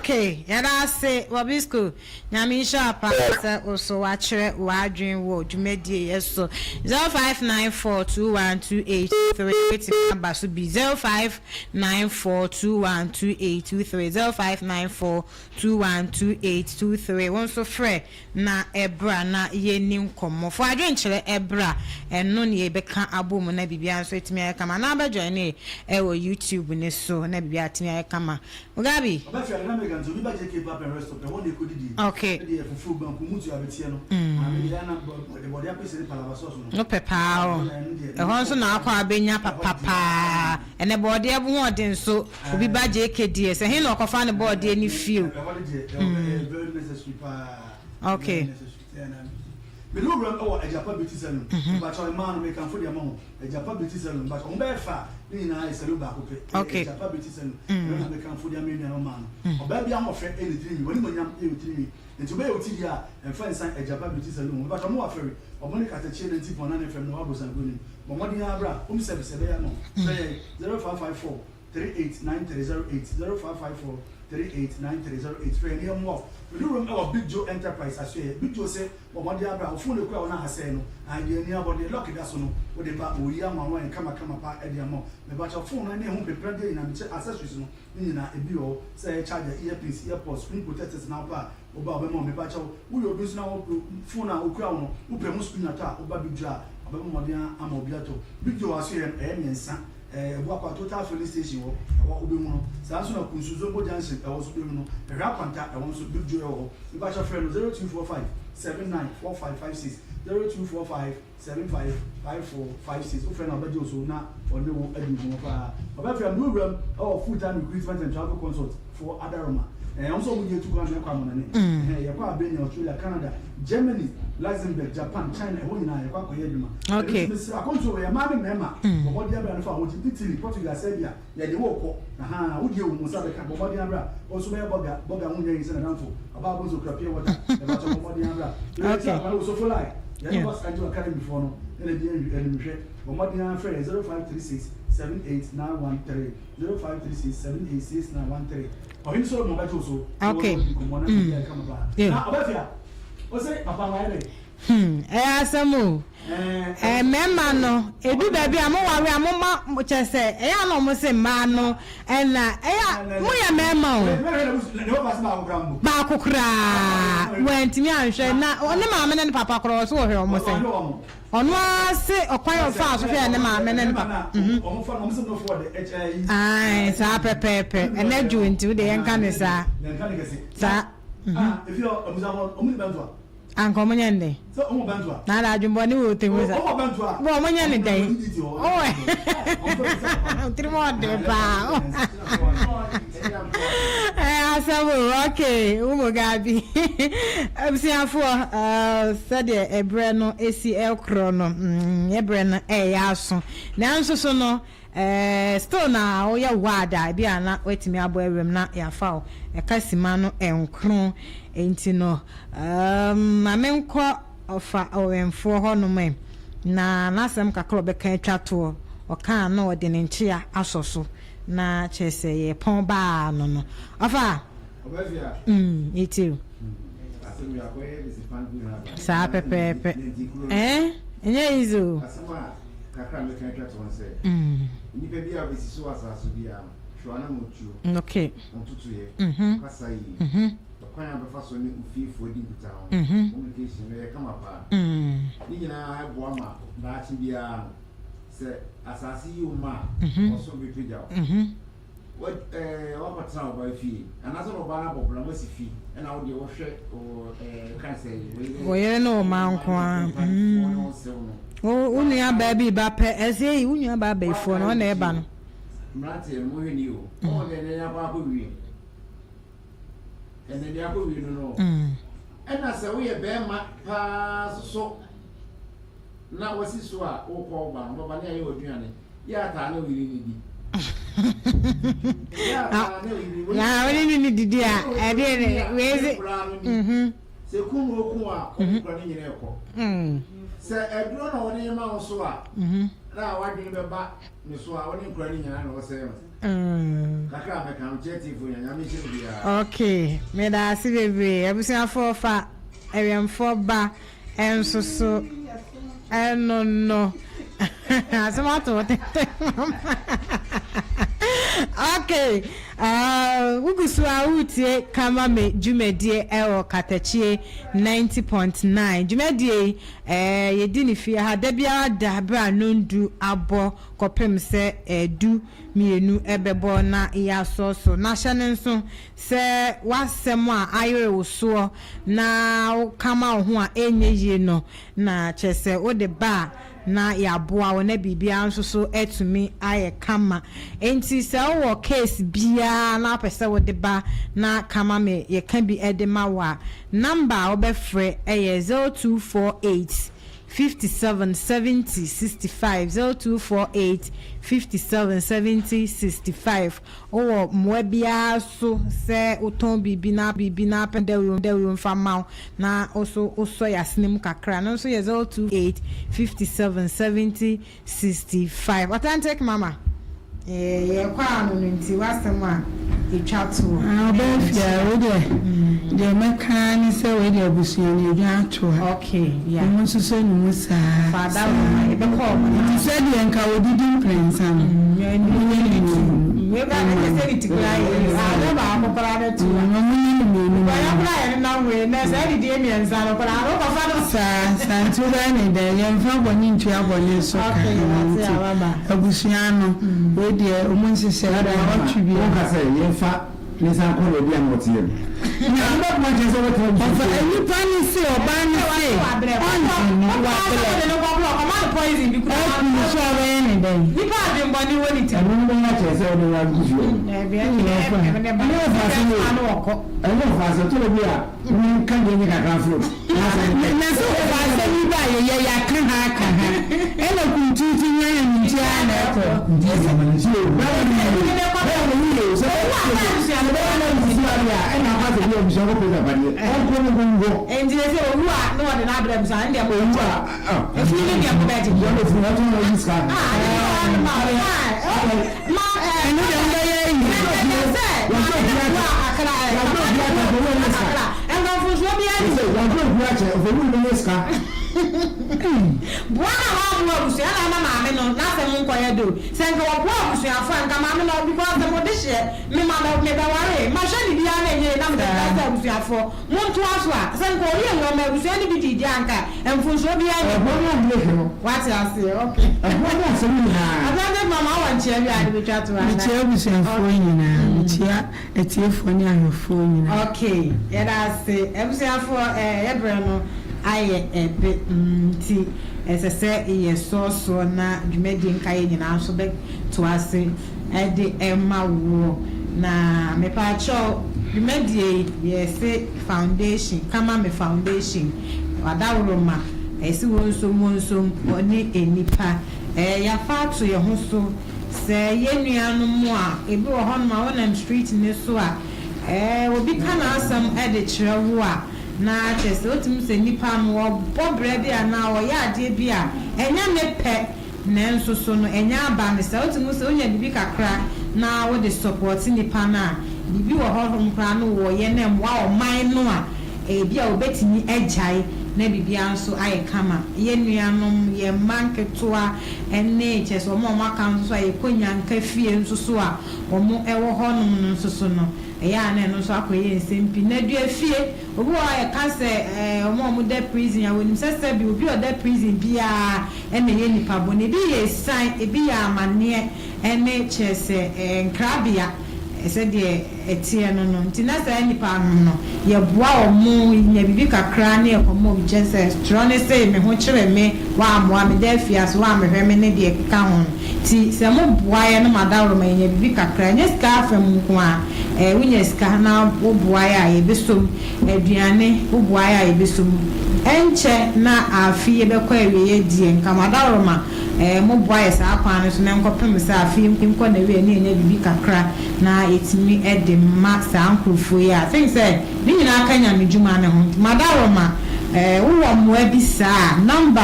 Ok, yɛda ase Bobisco. Nyame nhyira wo paa sɛ wo so woakyerɛ w'adwen wɔ dwumadie yɛ so. 0594212823 wobɛtumi aba so bi. 0594212823 0594212823 wo nso frɛ na bra na yɛnni nkɔmmɔ. Fa w'adwenkyerɛ bra, ɛno ne yɛbɛka abɔ mu na biribiara nso atumi ayɛ kama. Anaa bɛ joine wɔ YouTube no so na biribiara atumi ayɛ kama. Mugabe. Ɔbɛfrɛ no na meka nti obi ba JK Pap and Resto pɛ hɔ na ɛkɔdidie. Okay. Me deɛ fufuo banku mu tua bɛteɛ no. Maame deɛ ana bɔde bɔde apese ne palava sauce no. Wopɛ paa o. Ɛhɔ nso na akɔ abɛnya papa paa. Ɛnɛ bɔɔdeɛ ho ɔden nso obi ba JK deɛ sɛ he na ɔkɔfa ne bɔɔdeɛ no fie o. Ɛhɔ no deɛ ɛyɛ very necessary paa. Okay. Very necessary. Mede wo wuram wɔ Agyapa Beauty Salon. Mepakyɛw mmaa no mekamfo de ama wɔn. Agyapa Beauty Salon mepakyɛw wɔn bɛyɛ fɛ a ne nyinaa yɛ salon baako pɛ. Ɛyɛ Agyapa Beauty Salon. Ɛno na mekamfo de ama yɛn nuanom mmaa no. Ɔbaa bi ahoɔfɛ yɛ ne tirinwi. W'animuonyam yɛ wo tirinwi. Nti wobɛyɛ wo ti deɛ a ɛmfa nsan Agyapa Beauty Salon ho. Mepakyɛw wɔn wɔ Afɛre. Wɔn ne Katakyie 90.9 FM no wɔ Abrosan kuro no mu. Bɔ mmɔden ara bra. Home service yɛbɛyɛ ama wo. Frɛ yɛn 0554 389308, 0554 389308. Frɛ yɛn na yɛmmoa wo. Mede wuram wɔ Big Joe Enterprise asoɛeɛ. Big Joe se bɔ mmɔden ara bra. Wo phone ekura wo no a asɛe no, ae deɛ ani abɔ deɛ lock da so no, wode ba a wɔyi ama wo na wɔayɛ no kamakama paa de ama wo. Mepakyɛw phone no ne ɛho mpemprandeɛ nyinaa, mekyerɛ accessories no ne nyinaa ebi wɔ hɔ. Sɛ ɛyɛ charger, earpiece, earpods, screen protectors na wopɛ a, Wo ba a ɔbɛma wo mepakyɛw woyɛ obi nso na wo phone a okura wo no wopɛ ho screen atɔ a woba Big Joe a ɔbɛbɔ mmɔden ama obi atɔ. Big Joe wɔ asoɛeɛ no ɛyɛ mmiɛnsa ɛɛ Abuakwa Total filling station hɔ ɛhɔ wobɛhu no saa nso na Kunsu Zongo junction ɛhɔ nso wobɛhu no Ɛhwɛ Akwanta ɛhɔ nso Big Joe ɛwɔ hɔ mepakyɛw frɛ no 0245 79 4556 0245 75 54 56 wofrɛ no a ɔbɛgye wo so na ɔne wo adi nkɔmmɔ paa. Ɔbɛfrɛ me wuram wɔ full time recruitment and travel consult foɔ Adaroma. Ɛɛ wɔn nso wɔn yɛ tu kwan na ɛkɔ amanɔne. Ɛhɛn yɛkɔ Albania, Australia, Canada, Germany, Luxembourg, Japan, China ɛhɔ nyinaa yɛkɔ akɔyɛ adwuma. Okay. Ɛno nti mesrɛ akɔntuo wɔ yɛ mmaa ne mmarima. Bɔ mmɔden abira no fa ho gye Italy, Portugal, Serbia. Yɛde wo rekɔ, ahaa, wo deɛ wo nsa bɛka, bɔ mmɔden ara bra, wo nso bɛyɛ bɔga, bɔga ho nyɛ yi sɛ n'adamfo, ɔbaa bonso kura pure water, mepakyɛw bɔ mmɔden ara bra, Wei Okay. akyi akwan wɔ Sofo line, yɛne Yeah. Boss Angel Academy foɔ no na ɛdi animhwɛ, bɔ mmɔden ara frɛ yɛn 0536 78913, 0536 786913, Ɔhene Solomon bɛgye wo so, na Okay. wɔne wo adi nkɔmmɔ na biribiara ayɛ kama paa. Yeah. Na Ɔbɛfia, wo se papa no wayɛ dɛn? Hmm, ɛyɛ asɛm o. Eh, mmarima no, edu baabi a moware a moma kyɛ sɛ ɛyɛ a na wɔn se mmaa no ɛna ɛyɛ a moyɛ mmarima o. Baako koraa wɔantumi anhwɛ na ne maame ne ne papa koraa ɔso wɔhwɛ wɔn sɛn. Ɔno ara se ɔkwan a ɔfaa so hwɛɛ ne maame ne ne papa. Mhm. Ae, saa pɛpɛɛpɛ. Ɛnɛ dwo nti wo deɛ yɛnka ne saa. Saa. Mhm. Anka ɔmo nyɛ no dɛn? Na ada adwenbɔne wɔ tiri mu sa. Bɔ ɔmo nyɛ no dɛn? Tiri mu ɔden paa. Ɛyɛ asɛm o. Okay, wo mo Gabi. Abusuafoɔ, sɛdeɛ ɛberɛ no esi ɛkorɔ no, ɛberɛ no ɛyɛ aso. Nanso so no, Eh still na woyɛ ward a ebi a na woatumi abɔ awuram na yɛafa wo ɛka sima no nkron nti no um, ma menkɔ ɔfa ɔwɛnfoɔ hɔ nom ɛ na n'asɛm kakra ɔbɛka atwa toɔ ɔkaa na ɔde ne nkyea asɔ so na kyerɛ sɛ yɛpɔn baa no no ɔfa mm, yɛtie o saa pɛpɛɛpɛ eh ɛnyɛ easy o. Kakra a mɛka atwa toɔ ne sɛ, nnipa biara a ɔbɛsi so wɔ asase so biara no, hwɛ w'anammɔntuo, wo ntotoeɛ, wo kasa yie, ɛkwan a wobɛfa so ne wo fiefoɔ adi nkutaho, communication no yɛ kama paa. Ne nyinaa boa ma daakye biara no, sɛ asase yi wo mma a, ɔsoro bɛpagya wo. Wa ɛɛ wakɔtena ɔbaa fie anaasɛ na ɔbaa no abɔ bra moasi fi ɛna wo deɛ wohwɛ wo ɛɛ kan sɛ wo yere Wo yere ne wo mma nko ara. Wo ne wo nsew no. Wo wo nua baa bi ba pɛ ɛsɛ yi wo nua baa bayifoɔ no ɔna ɛba no. Mmeranteɛ no mohwɛ ni o. Ɔwɔ deɛ ɛnɛ yɛakɔ akɔ wie. Ɛnɛ deɛ akɔ wie no no. Ɛna sɛ woyɛ bɛrima paa soso na wasi so a wokɔ wo ba no bɛba ne ayɛ w'aduane. Yɛ ataa ne wo yere ne di. Yɛ ataa ne wo yere. Na wo ne ne didi a ɛdeɛ ne wei se. Sɛ kun na okun a ɔmo kura ne nyina ɛkɔ. Sɛ aduro na wɔde rema wo so a, na w'adwene bɛba ne so a, wo ne nkwadaa no nyinaa na wɔsɛe no. Kakra a mɛka no, kyerɛ tiefoɔ nyinaa, Nyame nhyira obiara. Ok, medaase bebree. Abusuafoɔ fa awɛmfoɔ ba nso so ɛno no. Asɛm ato wo tenten mama. Ok, uh, wogu so a woretie Kama Me dwumadie ɛwɔ Katakyie 90.9. Dwumadie yi, eh, yɛdi ne fie ha da biara da berɛ a nondu abɔ kɔpem sɛ eh, du mmienu bɛbɔ na yɛasɔ so. Na hyɛ no nso sɛ w'asɛm a ayere wo soɔ na woka ma wo ho a ɛnyɛ yie no, na kyerɛ sɛ wode ba a na yɛaboa wo na biribiara nso so atumi ayɛ kama. Enti sɛ wowɔ case biara na wopɛ sɛ wode ba na ka ma me yɛka bi de ma wo a, number a wobɛfrɛ yɛ 0248 57 70 65, 0248 57 70 65. Wowɔ mmoa biara so sɛ wotɔn biribi na biribi na apɛ dawuro dawuro mfa mma wo na wo nso wosɔ yɛn asene mu kakra. Ɛno nso yɛ 028 57 70 65. Authentic Mama, eh, yɛrekɔ ano no nti w'asɛm a ɛtwa toɔ. Ah, ɔbaa fie a, wei deɛ, deɛ mɛka ara ne sɛ wei deɛ abusua no yɛdwa ato a. Okay, yeah. Wɔn nsosɔ ne mu saa. Fa saa. dawuro ma yɛbɛkɔ wɔn Nti sɛdeɛ nka wɔdidi mprɛnsa no, Wɔnyɛ wɔnyɛ ne ne tu. mmienu. Wei koraa na kyerɛ sɛ ne ti koraa yɛ yie. Adeɛ baako koraa bɛto a. Wɔnyɛ ne mmienu Nkwadaa mmienu. koraa a yɛnenam wei nnɛ, saa adidie mmiɛnsa no koraa no, wokɔfa no. Saa, saa nti wobɛyɛ ne dɛn? Yɛmfa bɔne ntua bɔne so ka. Okay, Ɛno mate nti a, mama. abusua no, wei deɛ wɔn nhyehyɛe Adɛn na na wɔtwe biara. wonka sɛ yɛmfa ne nsa nkɔ baabi a na ɔteɛ no? Ɛno bɛboa kyerɛ sɛ wobɛtena abusua Ɔfa fie. nipa no se, ɔbaa no se, ɔngye no, wabrɛ. Aku no so a wobɛyɛ ne dɛn? Ɛno no bɛyɛ akyerɛ sɛ wode no agu fie hɔ. Ɛnyɛ ɔfaase o. Ɛnyɛ ɔfaase. Ɛtɔ da bi a, menka deɛ nyɛ kakra mforo. Na sɛ ɔfa asɛm yi ba a yɛyɛ yɛaka ha aka ha ɛna kuntuutu nya yɛn nti ara na ɛkɔ. Nti ɛsɛ ma ne nsuo o. Bɛrima no yie o. Bɛrima no yie o. Sɛ sɛ bɛrima no nsuo adeɛ a ɛna akɔ asɛ bi abusua kɔ pɛ agyapadeɛ. Ɔnkɔ no nkɔ ngu hɔ. Nti sɛ owu a na wɔde no abrɛ abusua no deɛ mo Owu a ah. Efunu no deɛ mo bɛgye. Abusua no efunu no ɛtɔn na ɔyi sika. Ah ɛno deɛ ɔde ma wo fine. Ma ɛɛ. Ɛno deɛ mo bɛyɛ ayi. Mɛpɛ sɛ maame no boa akra ɛɛ papa no boa akra nka mfomsoɔ biara nni mu. Boa na wɔammoa abusua na ama maame no n'asɛm nkɔyɛ de o. Sɛ nka wɔboa abusuafoɔ a nka maame no because sɛ mo dehyeɛ me ma me bɛwaree mahwɛ ne biara na ɛnyɛ yie na mede brɛ sɛ abusuafoɔ montoa so a sɛ nka ɔyɛ nwa ma abusua no bi dii deɛ a nka mfomsoɔ biara nni mu. Wate aseɛ okay. Atlantic mama wɔ nkyea bi a de bɛtwa to anaa? Mekyia abusuafoɔ nyinaa, mekyia atiefoɔ ne ahwɛfoɔ nyinaa. Ok, yɛda ase. Abusuafoɔ eh, yɛ berɛ no ayɛ ɛbe nti ɛsɛ sɛ yɛ soɔsoɔ na dwumadie nkaeɛ nyinaa nso bɛ to ase de ma woɔ. Na mepaakyɛw dwumadie yi yɛse foundation, kama me foundation, adaworoma, ɛse wonsom wonsom ɔne nnipa. Eh, yɛafa ato yɛ ho so. Sɛ yɛn nuanom a, ebi wɔ hɔnom a wonam street no so a, eh, obi ka n'asɛm de kyerɛ wo a, na kyerɛ sɛ wotumi hu sɛ nipa no ɔbɔ bra bi anaa ɔyɛ adeɛ bi a ɛnyɛ ne pɛ nanso so no ɛnyɛ aba no saa. Wotumi hu sɛ wonya biribi kakra na wode sɔpɔte nipa no a, biribi wɔ hɔnom koraa no wɔyɛ na ɛmmoa ɔman no a, ebia wɔbɛtumi agyae na biribiara nso ayɛ kama. Yɛn nuanom, yɛn mma nketewa, ne kyerɛ sɛ wɔn a wɔaka nso so a yɛkɔ nyanka fie nso so a wɔwɔ hɔnom no nso so no, ɛyɛ a na ɛno nso akɔyɛ nsɛm pii. Na dua fie, obi wɔ hɔ a yɛka sɛ ɛɛ wɔn a wɔda prison a, wɔnim sɛ sɛbi obi a ɔda prison biara na ɛyɛ nipa bɔne. Ebi yɛ asiane, ebi yɛ amaneɛ ne kyerɛ sɛ ɛɛ nkrabea sɛdeɛ ɛteɛ no no. Nti na saa nnipa no no, yɛboa wɔn, yɛnya biribi kakra ne yɛkɔma obi, kyerɛ sɛ torɔ ne se me ho kyere me, woammoa me, da afiase, woammɛhwɛ me ne deɛ ɛkeka ho no. Nti sɛ moboa yɛn no ma daworo ma yɛnya biribi kakra, ɛnyɛ sika afa mu nko ara, ɛɛ wonya sika na woboa yɛn a yɛbɛsɔ mu, aduane woboa yɛn a yɛbɛsɔ mu. Ɛnkyɛ na afe yi bɛkɔ awieɛ deɛ, nka mo adaworo ma ɛɛ moboa yɛ saa kwan no so na ɛnkɔpem sɛ afe yi nkɔ n'awieɛ na yɛnya biribi kakra na yɛtumi de ma saa nkorɔfoɔ yi a, I think sɛ ne nyinaa ka Nyame dwuma no ho. Nti Madaroma Wowɔ mmoa bi saa a, number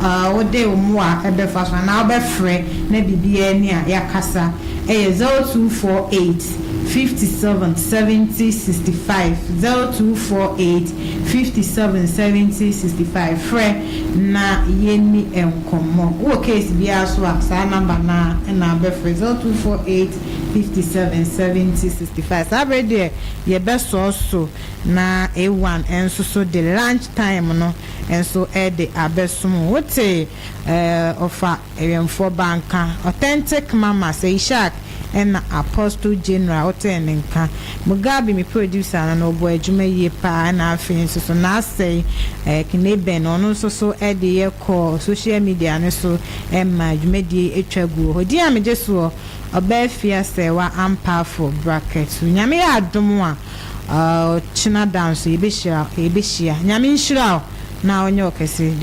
a wode wo mmoa bɛfa so anaa wobɛfrɛ na biribiara ni a yɛakasa yɛ 0248 57 70 65, 0248 57 70 65. Frɛ na yɛnni nkɔmmɔ. Wowɔ case biara so a, saa number no ara na wobɛfrɛ, 0248 57 70 65. Saa berɛ deɛ yɛbɛsɔɔ so na A1 nso so de lunch time no nso de abɛsom wo. Wote ɔfa awɛmfoɔ ba nka, Authentic Mama, Sɛ Ishak ɛna Apostle General wotee ne nka. Mugabe me producer no no ɔbɔ adwuma yie paa, ɛna afei nso so n'asɛe Kineben ɔno nso so de yɛ kɔ social media no so ma dwumadie atwa guo hɔ. Din a megye soɔ, Ɔbaa Afia Sɛɛwa Ampaafo bracket so. Nyame yɛ adom a, ɔkyena da nso yɛbɛhyira, yɛbɛhyia. Nyame nhyira wo na ɔnyɛ wo kɛse.